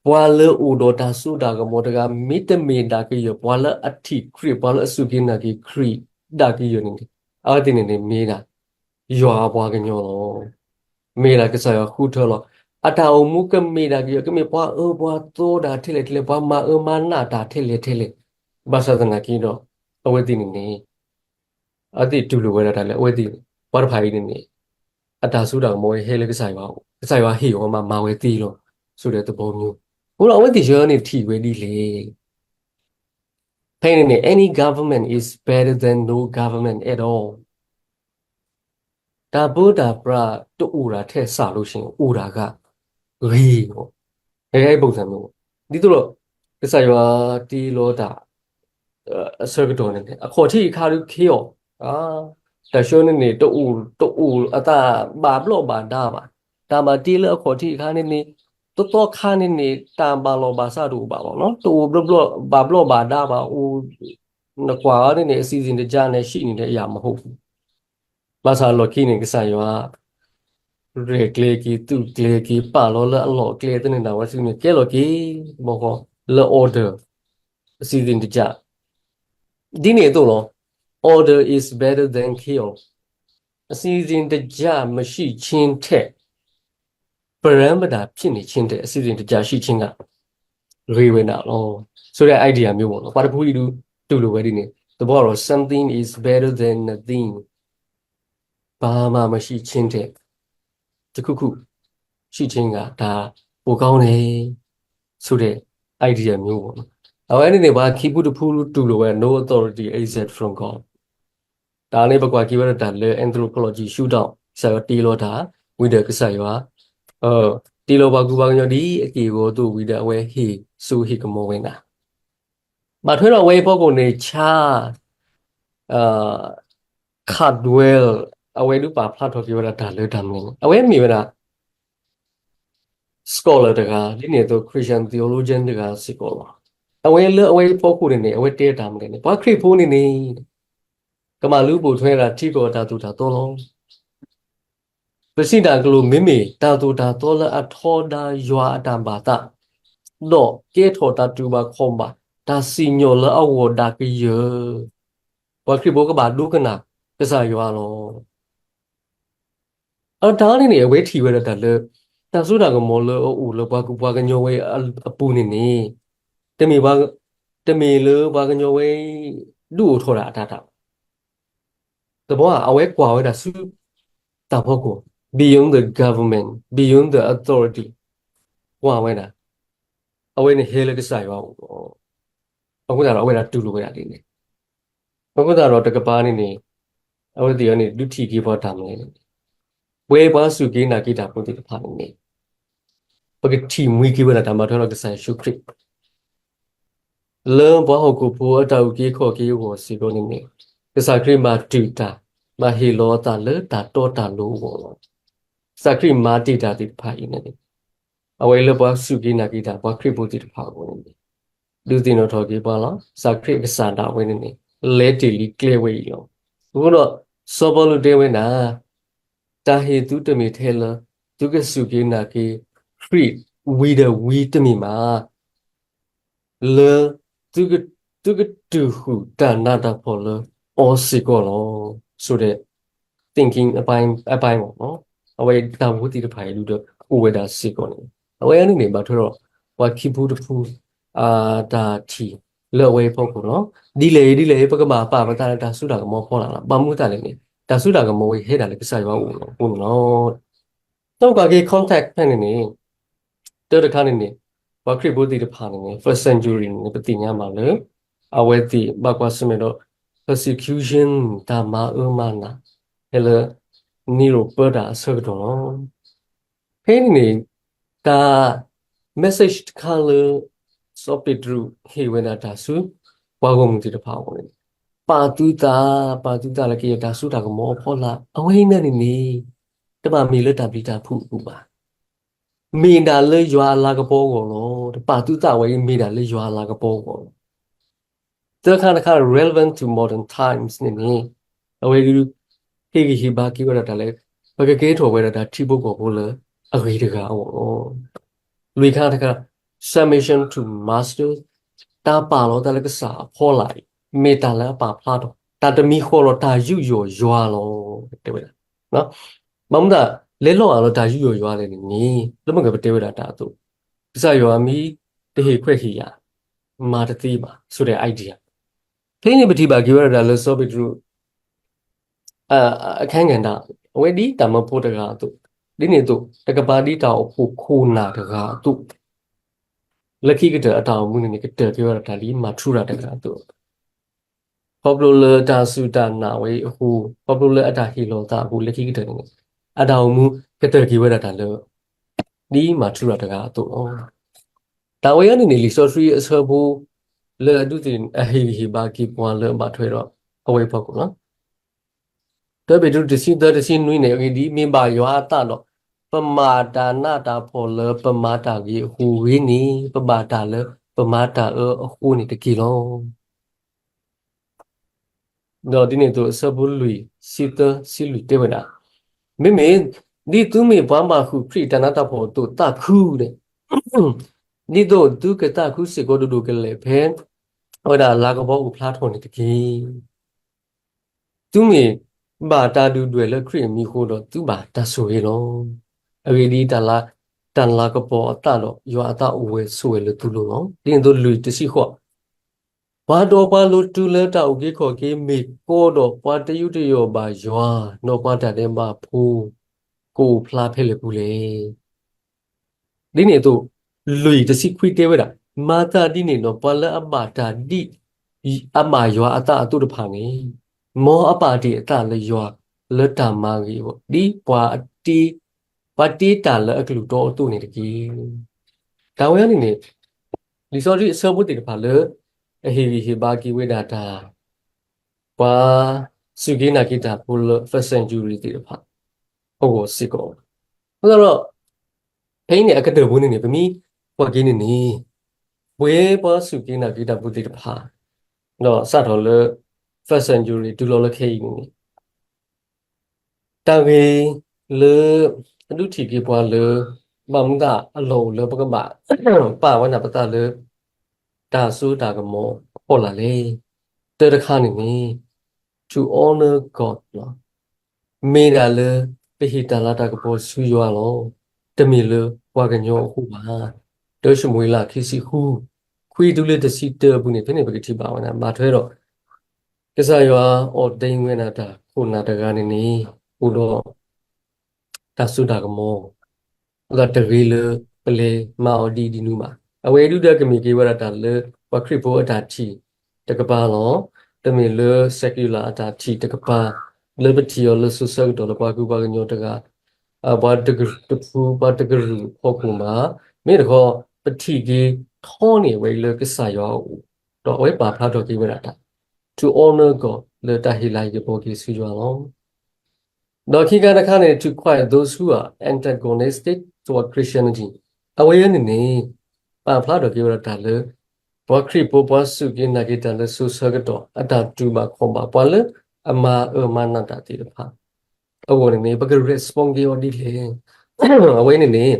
ပှၤလၢအိၣ်ဒီးတၢ်စိတၢ်ကမီၤတဂၤ မ့တမ့ၢ်ဒၣ်ကယၢၢ် ပှၤလၢအထံၣ်ခရံာ် ပှၤလၢအစူၢ်က့ၤနာ်က့ၤခရံာ်ဒၣ်ကယၢၢ်န့ၣ်န့ၣ် အဝဲသ့ၣ်န့ၣ်န့ၣ် မ့ၢ်ဒၣ် ယွၤအပှၤကညီလီၤ. မ့ၢ်ဒၣ်ကစၢ်ယွၤဃုထၢလီၤ. အတၢ်အိၣ်မူကမ့ၢ်ဒၣ်ကယၢၢ် ကမ့ၢ်ပှၤအၢပှၤသီဒၣ်ထဲလဲၣ်ထဲလဲၣ် ပှၤမၤအၢမၤနးတၢ်ထဲလဲၣ်ထဲလဲၣ်. ဘၣ်ဆၣ်သနာ်က့ဒီး အဝဲသ့ၣ်န့ၣ်န့ၣ် အဝဲသ့ၣ်တူၢ်လိာ်ဝဲဒၣ်တၢ်လၢအဝဲသ့ၣ် ပှၤတဖၣ်အံၤန့ၣ်န့ၣ် အတၢ်စိတၢ်ကမီၤအံၤဟဲလၢကစၢ်ယွၤအအိၣ် ကစၢ်ယွၤဟ့ၣ်အီၤမးမၤဝဲသ့လီၤ ဆိုတဲ့သဘောမျိုး. အဃိဒီးအဝဲသ့ၣ်ဆှၢန့ၣ်ထံၣ်ဝဲဒ်လဲၣ်. ဖဲအံၤန့ၣ်န့ၣ် any government is better than no government at all. တၢ်ပၢတၢ်ပြးတအိၣ်ဒၣ်ထဲစးလိၤဆ့ၣ် အိၣ်ဒၣ်ဂ့ၤဂ့ၤလီၤ. အဲ အဲ ပုံစံမျိုးပေါ့. ဒ်သိးဒီး ကစၢ်ယွၤတ့လီၤတၢ် အဆၢကတီၢ်န့ၣ်န့ၣ် အခီၣ်ထံးအခါဒုး chaos တၢ်ဆှၢန့ၣ်န့ၣ် တအိၣ် တအိၣ်အသးဘၣ်ဘျီၣ်ဘၣ်ဒါဘၣ်. တၢ်မၤတ့လၢအခီၣ်ထံးအခါန့ၣ်န့ၣ် တသီခါန့ၣ်န့ၣ် တၢ်ဘၣ်လီၢ်ဘၣ်စးတအိၣ်ဘၣ်ဘၣ်နီၤ. တအိၣ်ဘျီဘျီၣ် ဘၣ်ဘျီၣ်ဘၣ်ဒါဘၣ် အိၣ် နကွၢ်အီၤန့ၣ်န့ၣ် အစီအစဉ်တကျန့ၣ် ရှိနေတဲ့ အရာမဟုတ်ဘူး. ဘၣ်ဆၣ်အလီၢ်ခံန့ၣ် ကစၢ်ယွၤ ရဲၣ်ကျဲၤက့ၤ သုးကျဲၤက့ၤ ပာ်လီၤလၢအလီၢ်ကျဲသ့ၣ်န့ၣ် ဝဲစုန့ၣ် ကဲလီၤက့ၤ ဘီဃီ လၢ order အစီအစဉ်တကျ ဒ်န့ၣ်အသိးလီၤ. Order is better than chaos. အစီအစဉ်တကျ မရှိခြင်းထက် ပရမ်းပတာ ဖြစ်နေခြင်းထက် အစီအစဉ်တကျ ရှိခြင်းက ဂ့ၤဝဲဒၣ်လီၤ ဆိုတဲ့ idea မျိုးပေါ့နော်. ပှၤတဖုအံၤဒုး တူၢ်လိာ်ဝဲဒ်န့ၣ် သဘောကတော့ something is better than nothing. ဘာမှမရှိခြင်းထက် တစ်ခုခုရှိခြင်းက ဒါပိုကောင်းတယ်ဆိုတဲ့ idea မျိုးပေါ့နော်. အဝဲန့ၣ်န့ၣ် ပှၤခံဖုတဖုတူၢ်လိာ်ဝဲ no authority except from God. တၢ်န့ၣ် ပကွၢ်က့ၤဝဲဒၣ်တၢ်လၢ anthropology ရှုထောင့် ကစၢ်ယွၤတ့လီၤတၢ် ဝံၤဒီးကစၢ်ယွၤ တ့လီၤပှၤကူပှၤကညီဒ်အက့ၢ်အဂီၤအသိး ဝံၤဒီးအဝဲဟ့ၣ်စိဟ့ၣ်ကမီၤဝဲနၤ. ဘၣ်ထွဲဒီးအဝဲအဖီခိၣ်န့ၣ် ဆါ Caldwell အဝဲဒုးပာ်ဖျါထီၣ်က့ၤဝဲဒၣ်တၢ်လၢတၢ်မနုၤန့ၣ် အဝဲမ့ၢ်ဝဲဒၣ် scholar တဂၤ ဒ်န့ၣ်အသိး Christian theologian တဂၤစ့ၢ်ကီးလီၤ. အဝဲလၢအဝဲအဖီခိၣ်န့ၣ်န့ၣ် အဝဲတဲတၢ်မနုၤန့ၣ် ပှၤခရံာ်ဖိန့ၣ်န့ၣ် ကမၤလူၤပိာ်ထွဲဒၣ်ထံကီၢ်အတၢ်သိၣ်တၢ်သီလီၤ. ပစံးတၢ်ကလိာ် မ့မ့ၢ်တၢ်သိၣ်တၢ်သီလၢအထီဒါယွၤအတၢ်ဘၣ်သး ဒီးကဲထီၣ်တၢ်တူၢ်ဘၣ်ခီၣ်ဘၣ် တၢ်စံၣ်ညီၣ်လၢအဂီၢ်ဒၣ်ကယၢၢ် ပှၤခရံာ်ဖိကဘၣ်ဒိကနၣ်ကစၢ်ယွၤလီၤ. အတၢ်န့ၣ်န့ၣ် အဝဲထံၣ်ဝဲဒၣ်တၢ်လၢ တၢ်စိတၢ်ကမီၤလၢအအိၣ်လၢပှၤကူပှၤကညီဝဲအပူၤန့ၣ်န့ၣ် တမ့ၢ်ပှၤ တမ့ၢ်လၢပှၤကညီဝဲ ဒုးအိၣ်ထီၣ်ဒၣ်အတၢ်တၢ် သဘော အဝဲကွၢ်ဝဲဒၣ်ဆူ တၢ်ဖီခိၣ် beyond the government, beyond the authority ကွၢ်ဝဲဒၣ် အဝဲန့ၣ်ဟဲလၢကစၢ်ယွၤအအိၣ်လီၤ. အဃိသတးဒီး အဝဲဒၣ်တူၢ်လိာ်ဝဲဒၣ်ဒ်န့ၣ် အဃိသတးဒီးတကပၤန့ၣ်န့ၣ် အဝဲသ့ၣ်အံၤန့ၣ် ဒုးထံၣ်က့ၤပှၤတၢ်မနုၤလဲၣ်န့ၣ် ပဝဲပှၤစူၢ်က့ၤနာ်က့ၤတၢ်ဖိသ့ၣ်တဖၣ်န့ၣ်န့ၣ် ပကထံၣ်မှံက့ၤဝဲဒၣ်တၢ်မၤထွဲဒီးကစၢ်ယ့ၣ်ၡူးခရံာ် လၢပှၤဟီၣ်ခိၣ်ဖိအတၢ်အုၣ်က့ၤခီၣ်က့ၤအဂီၢ်စ့ၢ်ကီးန့ၣ်န့ၣ် ကစၢ်ခရံာ်မၤတၢ်တၢ် မၤဟ့ၣ်လီၤအသးလၢတၢ်တီတၢ်လိၤအဂီၢ်လီၤ. ကစၢ်ခရံာ်မၤတ့ၢ်တၢ်သ့ၣ်တဖၣ်အံၤန့ၣ်န့ၣ် အဝဲလၢပှၤစူၢ်က့ၤနာ်က့ၤတၢ် ပှၤခရံာ်ဖိသ့ၣ်တဖၣ်အဂီၢ်န့ၣ်န့ၣ် ဒုးသ့ၣ်နီၣ်ထီၣ်က့ၤပှၤလီၤ. ကစၢ်ခရံာ်အကစၢ်ဒၣ်ဝဲန့ၣ်န့ၣ် လဲၤတ့ၢ်လံကျဲဝဲအံၤလီၤ. အဃိဒီး စီၤပီလူးတဲဝဲဒၣ် တၢ်ဟ့ၣ်သုတမ့ၢ်ထဲလၢ သုကစူၢ်က့ၤနာ်က့ၤ ခရံာ်ဝံၤဒီးဝံၤတမ့ၢ်ဘၣ် လၢ သုက သုကတုၤဃုာ်တၢ်နးတၢ်ဖှီၣ်လၢအီၤစ့ၢ်ကီးလီၤ. ဆိုတဲ့ thinking အပိုင်း အပိုင်းပေါ့နော်. အဝဲတၢ်ဖိသ့ၣ်တဖၣ်အံၤဒုးဒီး အိၣ်ဝဲဒၣ်စ့ၢ်ကီးန့ၣ် အဝဲန့ၣ်န့ၣ် ဘၣ်ထွဲဒီး ပှၤခံဖုတဖု အတၢ်ထံၣ်လၢအဝဲအဖီခိၣ်လီၤ. ဒ်လဲၣ်ဒ်လဲၣ် ပကဘၣ်ပာ်ပသးလၢတၢ်စိတၢ်ကမီၤဖီလာ်လီၤ. ဘၣ်မနုၤအဃိလဲၣ်န့ၣ် တၢ်စိတၢ်ကမီၤဝဲဟဲဒၣ်လၢကစၢ်ယွၤအအိၣ်လီၤ. အဃိန့ၣ်လီၤ. ဒီးပကွၢ်က့ၤ context ဖဲန့ၣ်န့ၣ် တၢ်တခါန့ၣ်န့ၣ် ပှၤခရံာ်ဖိသ့ၣ်တဖၣ်န့ၣ်န့ၣ် first century န့ၣ်န့ၣ် ပသ့ၣ်ညါဘၣ်လၢ အဝဲသ့ၣ်ဘၣ်ကွၢ်ဆၢၣ်မဲာ်ဒီး persecution တၢ်မၤအၢမၤနး ဖဲလၢ နံၤရိၣ်ပၢတၢ်အဆၢကတီၢ်လီၤ. ဖဲန့ၣ်န့ၣ် တၢ် message တခါလၢ စီၤပ့းတရူးဟ့ၣ်ဝဲဒၣ်တၢ်ဆူ ပှၤဂီၢ်မုၢ်သ့ၣ်တဖၣ်အဂီၢ်န့ၣ် ပာ်သုသး, ပာ်သုသးလၢက့ၤတၢ်စိတၢ်ကမီၤအဖီလာ် အဝဲအံၤန့ၣ်န့ၣ် တဘၣ်မ့ၢ်လၢတၢ်ပျံၤတၢ်ဖုးအပူၤဘၣ်. မ့ၢ်ဒၣ်လၢယွၤအလၤကပီၤအဂီၢ်လီၤ. တပာ်သုသးဝဲအံၤ မ့ၢ်ဒၣ်လၢယွၤအလၤကပီၤအဂီၢ်လီၤ. သၢခါတခါ relevant to modern times န့ၣ်န့ၣ် အဝဲဒုး ဟ့ၣ်ဂံၢ်ဟ့ၣ်ဘါက့ၤဝဲဒၣ်တၢ်လၢ ပကကဲထီၣ်ဝဲဒၣ်တၢ်ထံဖိကီၢ်ဖိလၢအဂ့ၤတဂၤအဂီၢ်လီၤ. လွံၢ်ခါတခါ submission to master တၢ်ပာ်လီၤသးလၢကစၢ်အဖီလာ်အံၤ မ့ၢ်တၢ်လၢအပာ်ဖျါထီၣ် တၢ်တမံၤဃီလီၤ တၢ်ယူးယီၣ်ယွၤလီၤ တဲဝဲဒၣ်. ဘၣ်မနုၤလဲၤလီၤအလီၤတၢ်ယူးယီၣ်ယွၤလဲၣ်န့ၣ်န့ၣ် လၢမ့ၢ်ကပတဲဝဲဒၣ်တၢ်အသိး ကစၢ်ယွၤမ့ၢ်တဟ့ၣ်ခွဲးဟ့ၣ်ယာ် မၤတသ့ဘၣ် ဆိုတဲ့ idea ဖဲန့ၣ်ပထံၣ်ဘၣ်က့ၤဝဲဒၣ်လၢစီၤပ့းတရူး အခန်းကဏ္ဍ အဝဲဒ်တၢ်မၢဖိတဂၤအသိး, ဒ်န့ၣ်အသိး တကပၤဒ်တၢ်အိၣ်ဖှိၣ်ခိၣ်နၢ်တဂၤအသိး, လၢခံကတၢၢ်အတၢ်အိၣ်မူန့ၣ်န့ၣ် ကတၢၢ်က့ၤဝဲဒၣ်တၢ်ဒ်မၤထူရၤတဂၤအသိး, ခီဖျိလၢတၢ်စူၢ်တၢ်နာ်ဝဲအံၤအဃိ, ခီဖျိလၢအတၢ်ဟ့ၣ်လီၤသးအဃိ လၢခံကတၢၢ်န့ၣ်န့ၣ် အတၢ်အိၣ်မူကတၢၢ်က့ၤဝဲဒၣ်တၢ်လၢ ဒ်မၤထူရၤတဂၤအသိးလီၤ. တၢ်ဝဲအံၤန့ၣ်န့ၣ် လံာ်စီဆှံအဆၢဖိ လၢအဒုးသ့ၣ်န့ၣ် အဟ့ၣ်ဂံၢ်ဟ့ၣ်ဘါက့ၤပှၤလၢအဘၣ်ထွဲဒီး အဝဲအဖီခိၣ်လီၤ. တၢပ့းတရူးတဆံသၢတဆံနွံန့ၣ် အဂ့ၢ်ဒ်အံၤ, မ့ၢ်ဘၣ်ယွၤအသးဒီး ပမၤတၢ်နးတၢ်ဖှီၣ်လၢပမၤတၢ်ဂ့ၤအဃိဂ့ၤန့ၣ် ပဘၣ်တၢ်လၢပမၤတၢ်အၢအဃိန့ၣ်တက့ၢ်လီၤ. ဒီးဒ်န့ၣ်အသိး အဆၢဖိလွံၢ် ဆံသၢ ဆံလွံၢ်တဲဝဲဒၣ်, မ့မ့ၢ် ဒ်သုမ့ၢ်ပှၤဘၣ်ဃုာ်ခရံာ်တၢ်နးတၢ်ဖှီၣ်အသိးသးခုန့ၣ်, ဒ်သိးသုကသးခုစ့ၢ်ကီးဒိၣ်ဒိၣ်ကလဲာ်ဖဲ အဝဲဒၣ်လၤကပီၤအိၣ်ဖျါထီၣ်န့ၣ်တက့ၢ်. သုမ့ၢ်ဘၣ်တၢ်ဒုၣ်ဒွဲၣ်လၢခရံာ်အမံၤအဃိဒီး သုဘၣ်တၢ်ဆိၣ်ဂ့ၤလီၤ. အဂ့ၢ်ဒ်အံၤ, တၢ်လၤကပီၤအသးဒီး ယွၤအသးအိၣ်ဝဲဆိးဝဲလၢသုလိၤလီၤ. ဒ်န့ၣ်အသိးလွံၢ်တဆံဃိး, ပှၤဒီးပှၤလိၤတုၤလၢတၢ်အုၣ်က့ၤခီၣ်က့ၤမ့ၢ်ကီဒီး ပှၤတယူးတယီၣ်ဘၣ်ယွၤ, ဒီးပှၤတၢ်ဒဲးဘးဖိ ကအိၣ်ဖျါဖဲလဲၣ်ပူၤလဲၣ်. ဒ်န့ၣ်အသိး လွံၢ်တဆံခွံတဲဝဲဒၣ်, မၤသးဒ်န့ၣ်ဒီး ပှၤလၢအဘၣ်တၢ်ဒ် အဘၣ်ယွၤအသးအသိးတဖၣ်န့ၣ်, မ်အပာ်တ့ၢ်အသးလၢယွၤလၢတၢ်မၤဂ့ၤအဂီၢ်, ဒ်ပှၤတ့ ပှၤတ့တၢ်လၢအကလုၢ်တီအသိးန့ၣ်တက့ၢ်. တၢ်ဝဲအံၤန့ၣ်န့ၣ် လံာ်စီဆှံအဆၢဖိသ့ၣ်တဖၣ်လၢ အဟ့ၣ်ဂံၢ်ဟ့ၣ်ဘါက့ၤဝဲဒၣ်တၢ် ပှၤစူၢ်က့ၤနာ်က့ၤတၢ်ဖိလၢ first century သ့ၣ်တဖၣ် အဂီၢ်စ့ၢ်ကီး. အဃိသတးဒီး ဖဲအံၤန့ၣ် အကတၢၢ်ပူၤန့ၣ်န့ၣ် ပမ့ၢ်ကွၢ်က့ၤန့ၣ်န့ၣ် ပဝဲပှၤစူၢ်က့ၤနာ်က့ၤတၢ်ဖိသ့ၣ်တဖၣ် ဒီးစးထီၣ်လၢ first century တုၤလီၤလၢခဲအံၤန့ၣ်န့ၣ် တၢ်ဂ့ၢ်လၢ အဒုးထံၣ်က့ၤပှၤလၢ ဘၣ်မနုၤအလီၢ်အိၣ်လၢပကဘၣ် ပာ်ဝဲဒၣ်ပသးလၢ တၢ်စိတၢ်ကမီၤအဖီလာ်လဲၣ်. တၢ်တခါန့ၣ်န့ၣ် to honor God လီၤ. မ့ၢ်ဒၣ်လၢ ပဟ့ၣ်တၢ်လၤတၢ်ကပီၤဆူယွၤလီၤ. တမ့ၢ်လၢပှၤကညီအဃိဘၣ်. တၢၡမူၤအ့လး ခံဆံဃု ခွံတုၤလၢတဆံတၢအပူၤန့ၣ် ဖဲန့ၣ်ပကထံၣ်ဘၣ်ဝဲဒၣ် ဘၣ်ထွဲဒီး ကစၢ်ယွၤ ordain ဝဲဒၣ်တၢ်ခိၣ်နၢ်တဂၤန့ၣ်န့ၣ် အိၣ်ဒီး တၢ်စိတၢ်ကမီၤ အဃိသတးတဂ့ၤလၢပလဲၤမၤအီၤဒ်အံၤဒ်နုၤဘၣ်. အဝဲအံၤဒုးဒီးကမ့ၢ်က့ၤဝဲဒၣ်တၢ်လၢ ပှၤခရံာ်ဖိအတၢ်ထံၣ်တကပၤလီၤ. တမ့ၢ်လၢ secular အတၢ်ထံၣ်တကပၤ လၢပထံၣ်အီၤလၢစိၤဆၢကတီၢ်လၢပှၤကညီတဂၤ ပှၤတကရူၢ်တဖု ပှၤတကရူၢ်အဖီခိၣ်ဘၣ်. မ့ၢ်တခီ ပထံၣ်က့ၤထီန့ၢ်ဝဲလၢကစၢ်ယွၤအအိၣ်, ဒီးအဝဲပာ်ဖျါထီၣ်က့ၤဝဲဒၣ်တၢ် to honor God လၢတၢ်ဟ့ၣ်လၤဟ့ၣ်ကပီၤက့ၤဆူယွၤလီၤ. ဒီးခံခါတခါန့ၣ် to quiet those who are antagonistic toward Christianity အဝဲအံၤန့ၣ်န့ၣ် ပာ်ဖျါထီၣ်က့ၤဝဲဒၣ်တၢ်လၢ ပှၤခရံာ်ဖိပှၤစူၢ်က့ၤနာ်က့ၤတၢ်လၢစိၤဆၢကတီၢ် အတၢ်တူၢ်ဘၣ်ခီၣ်ဘၣ်ပှၤလၢအမၤအၢမၤနးတၢ်သ့ၣ်တဖၣ် အဂီၢ်န့ၣ်န့ၣ် ပက respond က့ၤအီၤဒ်လဲၣ်. အဝဲန့ၣ်န့ၣ်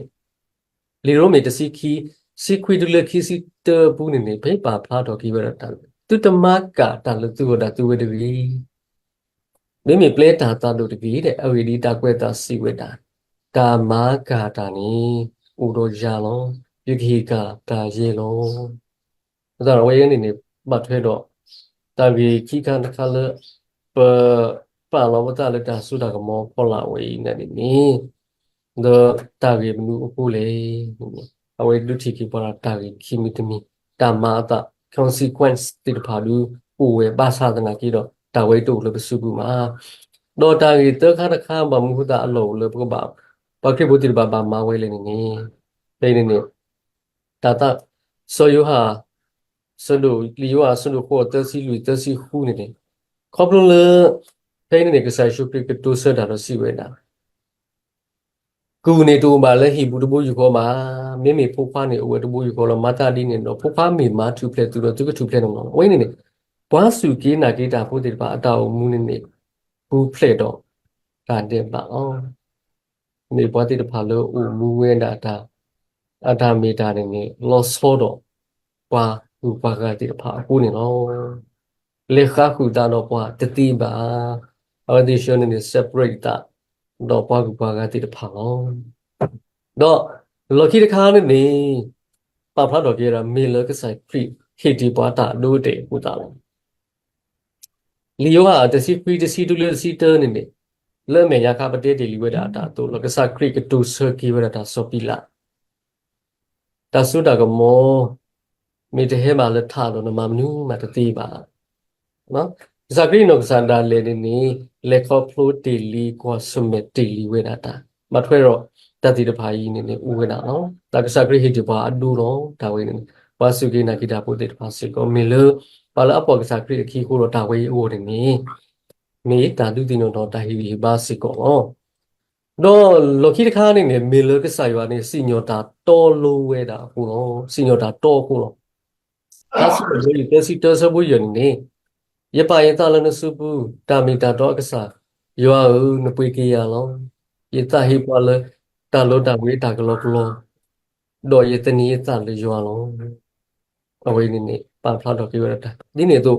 လံာ်ရိမ့ၤတဆံခံ ဆံခွံတုၤလၢခံဆံတၢပူၤန့ၣ်န့ၣ် ဖဲပာ်ဖျါထီၣ်က့ၤဝဲဒၣ်တၢ်လၢ သုတမၤကၢ်တၢ်လၢသုဂီၢ်ဒၣ်သုဝဲတဂ့ၤ မ့မ့ၢ်ပျဲတၢ်သးဒိၣ်တက့ၢ်ဒီး အဂ့ၢ်ဒ်အံၤတၢ်ကွဲးအသးစံးဝဲဒၣ်, တၢ်မၤကၢ်တၢ်န့ၣ် အိၣ်ဒီးယၤလီၤ. ယကဟ့ၣ်ကၢ်တၢ်ယဲလီၤ. အဃိသတးဒီးအဝဲအံၤန့ၣ်န့ၣ် ဘၣ်ထွဲဒီး တၢ်ဂ့ၢ်ခံခါတခါလၢ ပပာ်လီၤပသးလၢတၢ်စိတၢ်ကမီၤဖီလာ်ဝဲအံၤန့ၣ်န့ၣ် ဒီးတၢ်ဂ့ၢ်မနုၤအဃိလဲၣ်န့ၣ် အဝဲဒုးထံၣ်က့ၤပှၤဒီးတၢ်ဂ့ၢ်ခံမံၤတမံၤ တၢ်မၤအသး consequence သ့ၣ်တဖၣ်ဒုးအိၣ်ဝဲဘၣ်ဆၣ်သနာ်က့ဒီး တၢ်ဝဲတအိၣ်လၢပစုပူၤဘၣ်. ဒီးတၢ်ဂ့ၢ်သၢခါတခါ ဘၣ်မနုၤအဃိသတးအလီၢ်အိၣ်လၢပကဘၣ် ပှၤခရံာ်ဖိသ့ၣ်တဖၣ်ဘၣ်မၤဝဲလဲၣ်န့ၣ်န့ၣ် ဖဲအံၤန့ၣ်န့ၣ် တၢ်သး စီၤယိၤဟၣ် ဆၢဒိၣ် လံာ်ယိၤဟၣ် ဆၢဒိၣ်ဃိး သၢဆံလွံၢ် သၢဆံဃုန့ၣ်န့ၣ် ခီဖျိလၢ ဖဲအံၤန့ၣ်န့ၣ် ကစၢ်ယ့ၣ်ၡူးခရံာ်ကတိၤဆၢတၢ်ဒီးစံးဝဲဒၣ်, ကုၢ်န့ၣ်တအိၣ်ဘၣ်လၢဟံၣ်ပူၤတဘိယူၢ်ဃီဘၣ်, မ့မ့ၢ်ဖိခွါန့ၣ်အိၣ်ဝဲတဘိယူၢ်ဃီလီၤ. မၤသးဒ်န့ၣ်ဒီး ဖိခွါမ့ၢ်မၤထူၣ်ဖျဲးသုဒီး သုကထူၣ်ဖျဲးန့ၣ်လီၤ. အဝဲန့ၣ်န့ၣ် ပှၤစူၢ်က့ၤနာ်က့ၤတၢ်ဖိသ့ၣ်တဖၣ်အတၢ်အိၣ်မူန့ၣ်န့ၣ် ပူၤဖျဲးဒီးတၢ်ဒဲးဘးလီၤ. မ့ၢ်ပှၤသ့ၣ်တဖၣ်လၢအိၣ်မူဝဲဒၣ်တၢ် အတၢ်မ့ၢ်တၢ်န့ၣ်န့ၣ် လီၤဆီဒီးပှၤဂုၤပှၤဂၤသ့ၣ်တဖၣ်အဃိန့ၣ်လီၤ. လဲၤဃါဃုာ်သးဒီးပှၤတသ့ဘၣ်. အဝဲသ့ၣ်ဆၢန့ၣ်န့ၣ် separate သး ဒီးပှၤဂုၤပှၤဂၤသ့ၣ်တဖၣ်လီၤ. ဒီးလီၢ်ခံတခါန့ၣ်န့ၣ် ပာ်ဖျါထီၣ်က့ၤဝဲဒၣ် မ့ၢ်လၢကစၢ်ခရံာ်ဟ့ၣ်တ့ၢ်ပှၤတၢ်အဒိအတဲာ်အဃိသတးလီၤ. လံာ်ယိၤဟၣ်တဆံခွံ တဆံတၢ တဆံတၢန့ၣ်န့ၣ် လၢအမဲာ်ညါခါပတဲတ့ၢ်လံဝဲဒၣ်အတၢ်အသိးလီၤ. ကစၢ်ခရံာ်ကတိၤဆၢက့ၤဝဲဒၣ်တၢ်စီၤပံလး တၢ်စိတၢ်ကမီၤ မ့ၢ်တဟဲဘၣ်လၢထးဒီးနမၤမနုၤမးတသ့ဘၣ်. ကစၢ်ခရံာ်နီၢ်ကစၢ်ဒၣ်လဲာ်န့ၣ်န့ၣ် လဲၤခီဖျိတ့ၢ်လံ ကွၢ်ဆၢၣ်မဲာ်တ့ၢ်လံဝဲဒၣ်တၢ် ဘၣ်ထွဲဒီးတၢ်သ့ၣ်တဖၣ်အံၤန့ၣ်န့ၣ် အိၣ်ဝဲဒၣ်လီၤ. တၢ်ကစၢ်ခရံာ်ဟ့ၣ်တ့ၢ်ပှၤအဒိလီၤ. တၢ်ဝဲန့ၣ်န့ၣ် ပှၤစူၢ်က့ၤနာ်က့ၤတၢ်ဖိသ့ၣ်တဖၣ်စ့ၢ်ကီး မ့ၢ်လၢ ပှၤလၢအပိာ်ကစၢ်ခရံာ်အခံအဃိဒီး တၢ်ဝဲအံၤအဂီၢ်န့ၣ်န့ၣ် မ့ၢ်တၢ်ဒုးသ့ၣ်နီၣ်ထီၣ်တၢ်ဟ့ၣ်ဂံၢ်ဟ့ၣ်ဘါစ့ၢ်ကီးလီၤ. ဒီးလီၢ်ခံတခါန့ၣ်န့ၣ် မ့ၢ်လၢကစၢ်ယွၤန့ၣ် စံၣ်ညီၣ်တၢ်တီလိဝဲဒၣ်အဃိလီၤ. စံၣ်ညီၣ်တၢ်တီအဃိလီၤ. တၢ်စံၣ်ညီၣ် သၢဆံတၢ ဆၢဖိယဲၢ်န့ၣ်န့ၣ် ယပာ်ယသးလၢနစုပူၤ, တၢ်မ့ၢ်တၢ်တီအကစၢ်, ယွၤဧၢ, နပှ့ၤက့ၤယၤလီၤ. ယသးဟ့ပှၤလၢ တၢ်လိၤတၢ်ဝ့ၤအတၢ်ကလီကလီ, ဒီးယသန့ၤယသးလၢယွၤလီၤ. အဝဲန့ၣ်န့ၣ် ပာ်ဖျါထီၣ်က့ၤဝဲဒၣ်တၢ် ဒ်န့ၣ်အသိး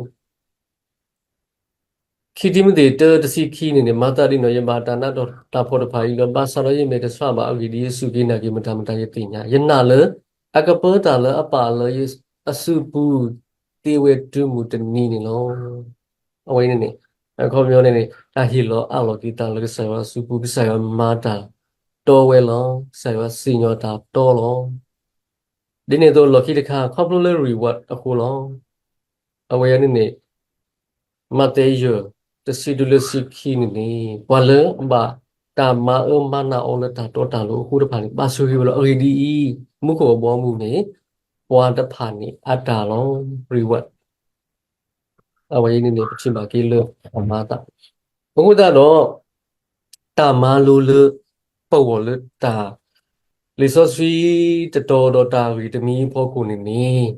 ခံတံၤမသ့း တၢ တဆံခံန့ၣ်န့ၣ် မၤသးဒ်န့ၣ်ဒီး ယဘၣ်တၢ်နးဒီးတၢ်ဖှီၣ်တဖၣ်အံၤလီၤ. ဘၣ်ဆၣ်ဒီးယမဲာ်တဆှးဘၣ်အဂ့ၢ်ဒ်အံၤ, ယစူၢ်က့ၤနာ်က့ၤမတၤမတၤယသ့ၣ်ညါ, ယနာ်လၢ အကပၢတၢ်လၢအပာ်လၢအစုပူၤ သ့ဝဲတုၤမုၢ်တနံၤန့ၣ်လီၤ. အဝဲန့ၣ်န့ၣ် အခီပညီန့ၣ်န့ၣ် တၢ်ဟ့ၣ်လီၤအးလီၤက့ၤသးလၢကစၢ်ယွၤအစုပူၤ, ကစၢ်ယွၤမၤတၢ်တီဝဲလီၤ. ကစၢ်ယွၤစံၣ်ညီၣ်တၢ်တီလီၤ. ဒ်န့ၣ်အသိး လီၢ်ခံတခါ ခီဖျိလၢ reward အဃိလီၤ. အဝဲန့ၣ်န့ၣ် မးသဲယဲၢ် တဆံတၢ လၢဆံခံန့ၣ်န့ၣ် ပှၤလၢအဘၣ်တၢ်မၤအၢမၤနးအီၤလၢတၢ်တီတၢ်လိၤအဃိတဖၣ်န့ၣ် ဘၣ်ဆိၣ်ဂ့ၤဝဲလီၤ. အဂ့ၢ်ဒ်အံၤ, မူခိၣ်အဘီအမုၢ်န့ၣ် ပှၤတဖၣ်န့ၣ်အတၢ်လီၤ. reward အဝဲအံၤန့ၣ်န့ၣ် ပထံၣ်ဘၣ်က့ၤလၢအမၤသး, အဃိသတးဒီး တၢ်မၤလိလၢပဂီၢ်လၢတၢ် လံာ်စီဆှံတတီၤဒီးတၢ်ဂ့ၢ်တမံၤအဖီခိၣ်န့ၣ်န့ၣ်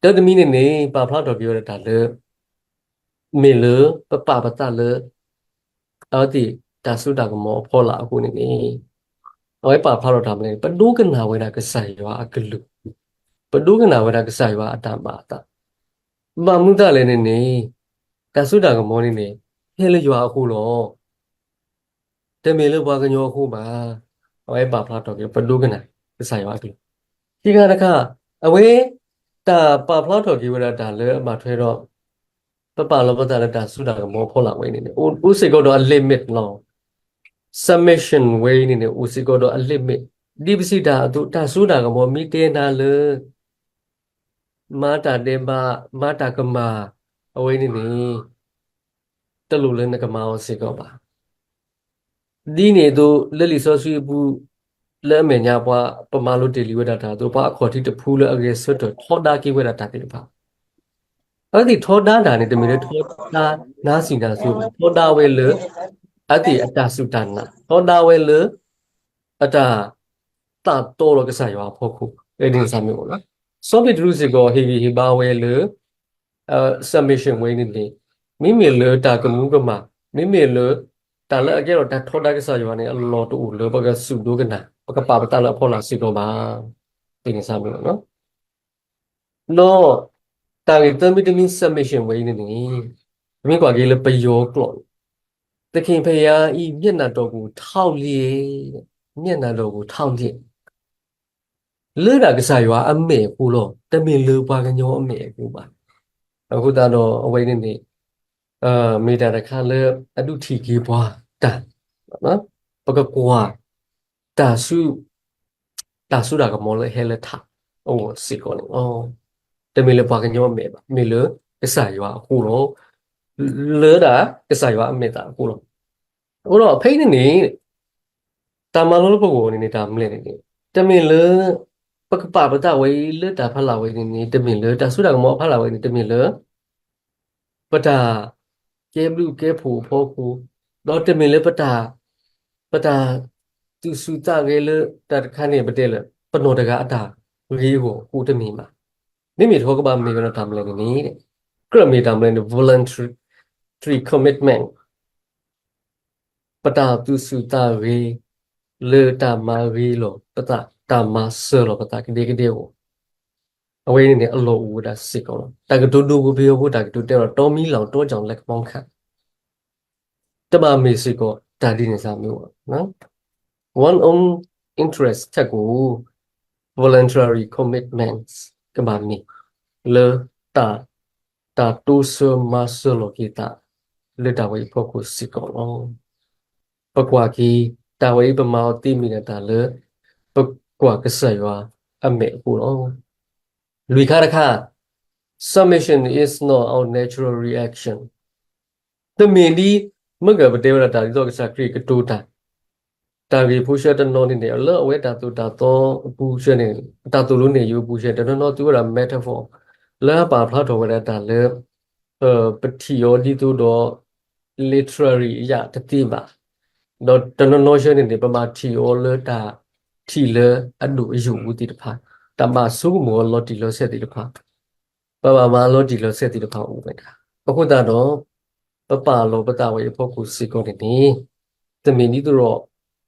တၢ်တမံၤန့ၣ်န့ၣ် ပာ်ဖျါထီၣ်က့ၤဝဲဒၣ်တၢ်လၢ မ့ၢ်လၢပပာ်ပသးလၢ အဝဲသ့ၣ်တၢ်စိတၢ်ကမီၤအဖီလာ်အဃိန့ၣ်န့ၣ် အဝဲပာ်ဖျါထီၣ်တၢ်မနုၤလဲၣ်န့ၣ် ပဒိကနၣ်ဝဲဒၣ်ကစၢ်ယွၤအကလုၢ်, ပဒိကနၣ်ဝဲဒၣ်ကစၢ်ယွၤအတၢ်မၤအသး, ဘၣ်မနုၤအဃိလဲၣ်န့ၣ်န့ၣ် တၢ်စိတၢ်ကမီၤန့ၣ်န့ၣ် ဟဲလၢယွၤအဃိလီၤ. တမ့ၢ်လၢပှၤကညီအဃိဘၣ်. အဝဲပာ်ဖျါထီၣ်က့ၤ ပဒိကနၣ်ကစၢ်ယွၤအကလုၢ်. ခံခါတခါ အဝဲ တၢ်ပာ်ဖျါထီၣ်က့ၤဝဲဒၣ်တၢ်လၢအဘၣ်ထွဲဒီး ပပာ်လီၤပသးလၢတၢ်စိတၢ်ကမီၤအဖီလာ်ဝဲန့ၣ်န့ၣ် အိၣ်စ့ၢ်ကီးဒီးအ limit လီၤ. submission ဝဲအံၤန့ၣ်န့ၣ် အိၣ်စ့ၢ်ကီးဒီးအ limit. ဒ်ပစံးတၢ်အသိး တၢ်စိတၢ်ကမီၤမ့ၢ်တဲနၤလၢ မၤတၢ်ဒဲးဘး မၤတၢ်ကမၣ် အဝဲန့ၣ်န့ၣ် တလိၣ်လၢနကမၤအီၤစ့ၢ်ကီးဘၣ်. ဒ်န့ၣ်အသိး လၢလံာ်စီဆှံအပူၤ လၢအမဲာ်ညါပှၤ ပမၤလိတ့ၢ်လံဝဲဒၣ်တၢ်အသိး ပှၤအခီၣ်ထံးတဖုလၢအဂဲၤဆၢထၢၣ်ထီဒါက့ၤဝဲဒၣ်တၢ်သ့ၣ်တဖၣ် အဝဲသ့ၣ်ထီဒါတၢ်န့ၣ် တမ့ၢ်လၢထီဒါနါစံၣ်နါစိဘၣ်, ထီဒါဝဲလၢ အဝဲသ့ၣ်အတၢ်စူၢ်တၢ်နာ်, ထီဒါဝဲလၢ အတၢ်သးတီဒီးကစၢ်ယွၤအဖီခိၣ် ဒ်န့ၣ်စ့ၢ်မ့ၢ်အိၣ်လီၤ. စီၤပ့းတရူးစ့ၢ်ကီး ဟ့ၣ်ဂံၢ်ဟ့ၣ်ဘါဝဲလၢ submission ဝဲန့ၣ်န့ၣ် မ့မ့ၢ်လၢတၢ်ကမူကမၣ်, မ့မ့ၢ်လၢ တၢ်လၢအကဲထီၣ်တၢ်ထီဒါကစၢ်ယွၤန့ၣ် အလီၢ်တအိၣ်လၢပကစူၢ်ဒိကနၣ် ပကပာ်ပသးလၢအဖီလာ်စ့ၢ်ကီးဘၣ်. ဒ်န့ၣ်စ့ၢ်မ့ၢ်အိၣ်လီၤ. ဒီး တၢ်ဂ့ၢ်သၢမံၤတမံၤ submission ဝဲအံၤန့ၣ်န့ၣ် ပမ့ၢ်ကွၢ်က့ၤလၢပယီၤကျိာ်န့ၣ် သခင်ဖခင်၏ မျက်နှာတော်ကို ထောက်လျက်, မျက်နှာတော်ကို ထောက်လျက် လၢဒၣ်ကစၢ်ယွၤအမဲာ်အဃိလီၤ. တမ့ၢ်လၢပှၤကညီအမဲာ်အဃိဘၣ်. အဃိသတးဒီးအဝဲန့ၣ်န့ၣ် မ့ၢ်တၢ်တခါလၢအဒုးထံၣ်က့ၤပှၤတၢ်, ပကကွၢ် တၢ်ဆူ တၢ်စိတၢ်ကမီၤလၢအဟဲလၢထးအဂီၢ်စ့ၢ်ကီးန့ၣ်လီၤ. တမ့ၢ်လၢပှၤကညီအမဲာ်ဘၣ်, မ့ၢ်လၢကစၢ်ယွၤအဃိလီၤ. လၢဒၣ်ကစၢ်ယွၤအမဲာ်သၣ်အဃိလီၤ. အဃိဒီးဖဲအံၤန့ၣ်န့ၣ် တၢ်မၤလိလၢပဂီၢ်န့ၣ်န့ၣ် တၢ်မနုၤလဲၣ်န့ၣ်န့ၣ် တမ့ၢ်လၢ ပကပာ်ပသးဝဲအံၤလၢတၢ်ဖီလာ်ဝဲန့ၣ်န့ၣ် တမ့ၢ်လၢ တၢ်စိတၢ်ကမီၤအဖီလာ်ဝဲန့ၣ် တမ့ၢ်လၢ ပတၢ် ကဲဘျုးကဲဖှိၣ်အဖီခိၣ်, ဒီးတမ့ၢ်လၢပတၢ်, ပတၢ်သူၣ်ဆူၣ်သးဂဲၤလၢတၢ်တခါန့ၣ် ပတဲလၢ ပနီၢ်တဂၤအတၢ်ဂ့ၤအဂီၢ်အဃိတမ့ၢ်ဘၣ်. မ့မ့ၢ်တခီကဘၣ်မ့ၢ်ဝဲဒၣ်တၢ်မနုၤန့ၣ်န့ၣ် ကြၢးမ့ၢ်တၢ်မနုၤန့ၣ် voluntary commitment ပတၢ်သူၣ်ဆူၣ်သးဂဲၤ လၢတၢ်မၤဂ့ၤလီၤပသး တၢ်မၤစၢၤလီၤပသးကဒဲကဒဲအဂီၢ်, အဝဲန့ၣ်န့ၣ် အလီၢ်အိၣ်ဝဲဒၣ်စ့ၢ်ကီးလီၤ. တၢ်ကတိၤဒိပယီၤဖိတၢ်ကတိၤတဲလီၤ တီမံလီၤတီကၠီၤလဲကမီခါ တဘၣ်မ့ၢ်စ့ၢ်ကီးတၢ်ဒ်န့ၣ်စ့ၢ်မ့ၢ် own interest ထက်ကို voluntary commitments ကဘၣ်မ့ၢ်လၢ တၢ်တိစၢၤမၤစၢၤလီၤက့ၤသး လၢတၢ်ဝဲအံၤအဖီခိၣ်စ့ၢ်ကီးလီၤ. ပကွၢ်က့ၤ တၢ်ဝဲအံၤပမၤအီၤသ့မ့ၢ်ဒၣ်တၢ်လၢ ပကွၢ်ကစၢ်ယွၤအမဲာ်အဃိလီၤ. လွံၢ်ခါတခါ, submission is not our natural reaction. တမ့ၢ်ဒ် မ့ၢ်ကပတဲဝဲဒၣ်တၢ်ဒ်သိးကစၢ်ခရံာ်ကတိၤတၢ်, တၢ်ဂ့ၢ်ဖိဆၢတနီၤန့ၣ်န့ၣ် လၢအဝဲတၢ်သိၣ်တၢ်သီအပူၤဆၢန့ၣ် တၢ်သိၣ်လိန့ၢ်ယိာ်အပူၤဆၢ တနီၤနီၤသူဝဲဒၣ် metaphor လၢအပာ်ဖျါထီၣ်ဝဲဒၣ်တၢ်လၢ ပထံၣ်အီၤဒ်သိးဒီး literary အရတသ့ဘၣ်. ဒီးတနီၤနီၤဆၢန့ၣ်န့ၣ် ပဘၣ်ထံၣ်အီၤလၢတၢ်ထံၣ်လၢအဒိၣ်အယိာ်အူသ့ၣ်တဖၣ်, တၢ်ဘၣ်ဆိကမိၣ်အီၤလီၤတံၢ်လီၤဆဲးသ့ၣ်တဖၣ်, ပဘၣ်မၤလီၤတံၢ်လီၤဆဲးသ့ၣ်တဖၣ်အိၣ်ဝဲဒၣ်. အဃိသတးဒီး ပပာ်လီၤပသးဝဲအံၤအဖီခိၣ်စ့ၢ်ကီးန့ၣ်န့ၣ် တမ့ၢ်ဒ်သိးဒီး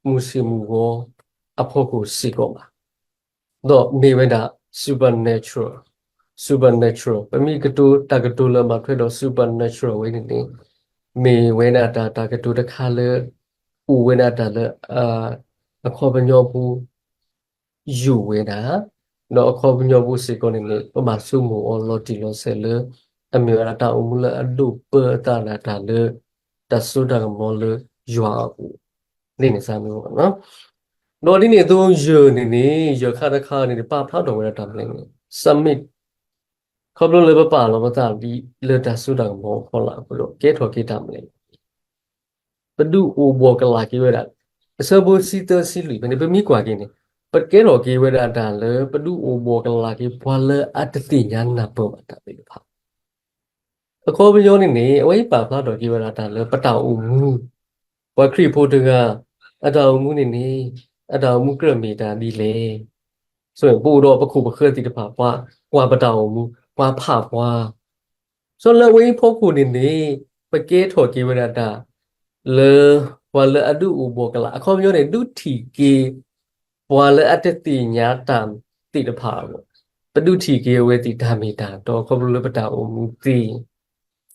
မုၢ်ဆ့ၣ်မုၢ်ဂီၤအဖီခိၣ်စ့ၢ်ကီးဘၣ်. ဒီးမ့ၢ်ဝဲဒၣ် supernatural, supernatural ပမ့ၢ်ကတိၤတၢ်ကတိၤလၢဘၣ်ထွဲဒီး supernatural ဝဲန့ၣ်န့ၣ် မ့ၢ်ဝဲဒၣ်တၢ်တၢ်ကတိၤတခါလၢ အိၣ်ဝဲဒၣ်တၢ်လၢ အခီပညီဖိ ယိာ်ဝဲဒၣ်, ဒီးအခီပညီဖိစ့ၢ်ကီးန့ၣ်န့ၣ် ပဘၣ်ဆိကမိၣ်အီၤလီၤတံၢ်လီၤဆဲးလၢ အမ့ၢ်ဝဲဒၣ်တၢ်အိၣ်မူလၢအဒိၣ်ပၢအသးဒၣ်တၢ်လၢ တၢ်စိတၢ်ကမီၤလၢယွၤအအိၣ် ဒ်န့ၣ်စ့ၢ်မ့ၢ် ဒီးဒ်န့ၣ်အသိးယဲၢ်န့ၣ်န့ၣ် ယဲၢ်ခါတခါန့ၣ်န့ၣ် ပာ်ဖျါထီၣ်ဝဲဒၣ်တၢ်မနုၤန့ၣ် submit ခီဖျိလၢပပာ်လီၤပသးလၢတၢ်စိတၢ်ကမီၤအဖီလာ်အဃိဒီး ကဲထီၣ်က့ၤတၢ်မနုၤန့ၣ် ပဒုးအိၣ်ဘှီၣ်ကလာ်က့ၤဝဲဒၣ် အဆၢဖိဆံသၢဆံလွံၢ်ဖဲန့ၣ် ပမ့ၢ်ကွၢ်က့ၤန့ၣ် ပကဲထီၣ်က့ၤဝဲဒၣ်တၢ်လၢ ပဒုးအိၣ်ဘှီၣ်ကလာ်က့ၤပှၤလၢအတသ့ၣ်ညါနၢ်ပၢၢ်ဘၣ်တၢ်သ့ၣ်တဖၣ် အခီပညီန့ၣ်န့ၣ် အဝဲအံၤပာ်ဖျါထီၣ်က့ၤဝဲဒၣ်တၢ်လၢပတၢ်အိၣ်မူ, ပှၤခရံာ်ဖိတဂၤ အတၢ်အိၣ်မူန့ၣ်န့ၣ် အတၢ်အိၣ်မူကြၢးမ့ၢ်တၢ်ဒ်လဲၣ်. ဆိမိၣ်ပအိၣ်ဒီးပခိၣ်ပဃၢၤသ့ၣ်တဖၣ် ပှၤကွၢ်ပတၢ်အိၣ်မူ ပှၤဖးပှၤ စီၤလၢအဝဲအံၤဖီခိၣ်န့ၣ်န့ၣ် ပကဲထီၣ်က့ၤဝဲဒၣ်တၢ် လၢ ပှၤလၢအဒုးအိၣ်ဘှီၣ်ကလာ် အခီပညီန့ၣ် ဒုးထံၣ်က့ၤ ပှၤလၢအတသ့ၣ်ညါတၢ်သ့ၣ်တဖၣ်အဂီၢ်, ပဒုးထံၣ်က့ၤအဝဲသ့ၣ်တၢ်မ့ၢ်တၢ်တီ ခီဖျိလၢပတၢ်အိၣ်မူသ့,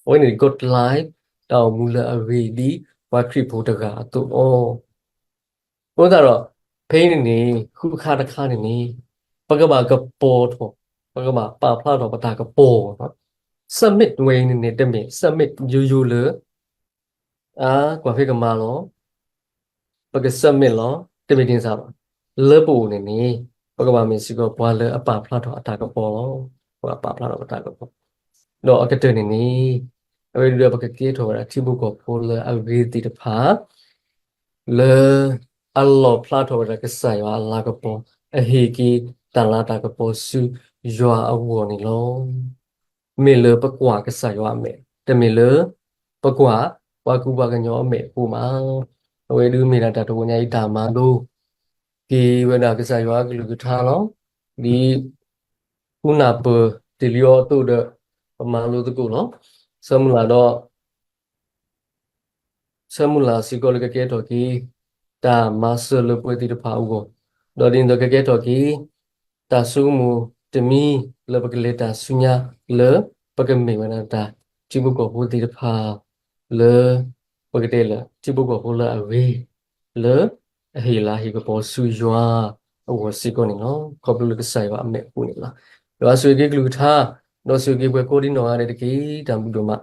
အဝဲန့ၣ် God life တၢ်အိၣ်မူလၢအဂ့ၤဒ် ပှၤခရံာ်ဖိတဂၤအသိးလီၤ. အဃိသတးဒီး ဖဲအံၤန့ၣ်န့ၣ် ဃုခါတခါန့ၣ်န့ၣ် ပကဘၣ်ကပီၤထီၣ်, ပကဘၣ်ပာ်ဖျါထီၣ်ပတၢ်ကပီၤ, submit ဝဲအံၤန့ၣ်န့ၣ် တမ့ၢ် submit ယိယိလၢ အါ ကွၢ်ဖဲကမၤလီၤ ပက submit လီၤ, တမ့ၢ်ဒ်န့ၣ်ဘၣ်, လၢပအိၣ်န့ၣ်န့ၣ် ပကဘၣ်မ့ၢ်စ့ၢ်ကီးပှၤလၢအပာ်ဖျါထီၣ်အတၢ်ကပီၤလီၤ. ပကပာ်ဖျါထီၣ်ပတၢ်ကပီၤ, ဒီးအကတၢၢ်န့ၣ်န့ၣ် အဝဲဒၣ်ပကကဲထီၣ်ဝဲဒၣ်ထံဖိကီၢ်ဖိလၢအဂ့ၤသ့ၣ်တဖၣ် လၢအလီၣ်ဖျါထီၣ်ဝဲဒၣ်ကစၢ်ယွၤအလၤကပီၤ, အဟ့ၣ်က့ၤတၢ်လၤတၢ်ကပီၤဆူယွၤအဂီၢ်န့ၣ်လီၤ. မ့ၢ်လၢပကွၢ်ကစၢ်ယွၤအမဲာ်, တမ့ၢ်လၢ ပကွၢ်ပှၤကူပှၤကညီအမဲာ်အဃိမး. အဝဲဒၣ်မ့ၢ်ဒၣ်တၢ်တဝီညါအံၤတၢ်မၤလိ က့ၤဝဲဒၣ်ကစၢ်ယွၤအကလုၢ်ကထါလီၤ. ဒ် ဃုနၢ်ပၢၢ်တ့ၢ်လံအီၤအသိးဒီး ပမၤလိသကိးလီၤ. ဆၢမုၢ်လၢ်ဒီး ဆၢမုၢ်လၢ်စ့ၢ်ကီးလၢကကဲထီၣ်က့ၤ တၢ်မၤစၢၤလၢပှဲၤသ့ၣ်တဖၣ်အဂီၢ်, ဒီးဒ်န့ၣ်ဒီးကကဲထီၣ်က့ၤ တၢ်ဆိကမိၣ်တမံၤလၢပကလဲၤတၢ်ဆူညါလၢ ပကမ့ၢ်ဝဲဒၣ်တၢ်ထံဖိကီၢ်ဖိသ့ၣ်တဖၣ် လၢ ပကတဲလၢ ထံဖိကီၢ်ဖိလၢအဂ့ၤ လၢအဟ့ၣ်လၤဟ့ၣ်ကပီၤဆူယွၤအဂီၢ်စ့ၢ်ကီးန့ၣ်လီၤ. ခီဖျိလၢကစၢ်ယွၤအမဲာ်အဃိန့ၣ်လီၤ. ယွၤဆိၣ်ဂ့ၤက့ၤကလုၢ်ကထါ, ဒီးဆိၣ်ဂ့ၤက့ၤပှၤကိးဒံနီၢ်ဂၤဒဲးတက့ၢ်. တၢ်ဘျုးဒိၣ်မး.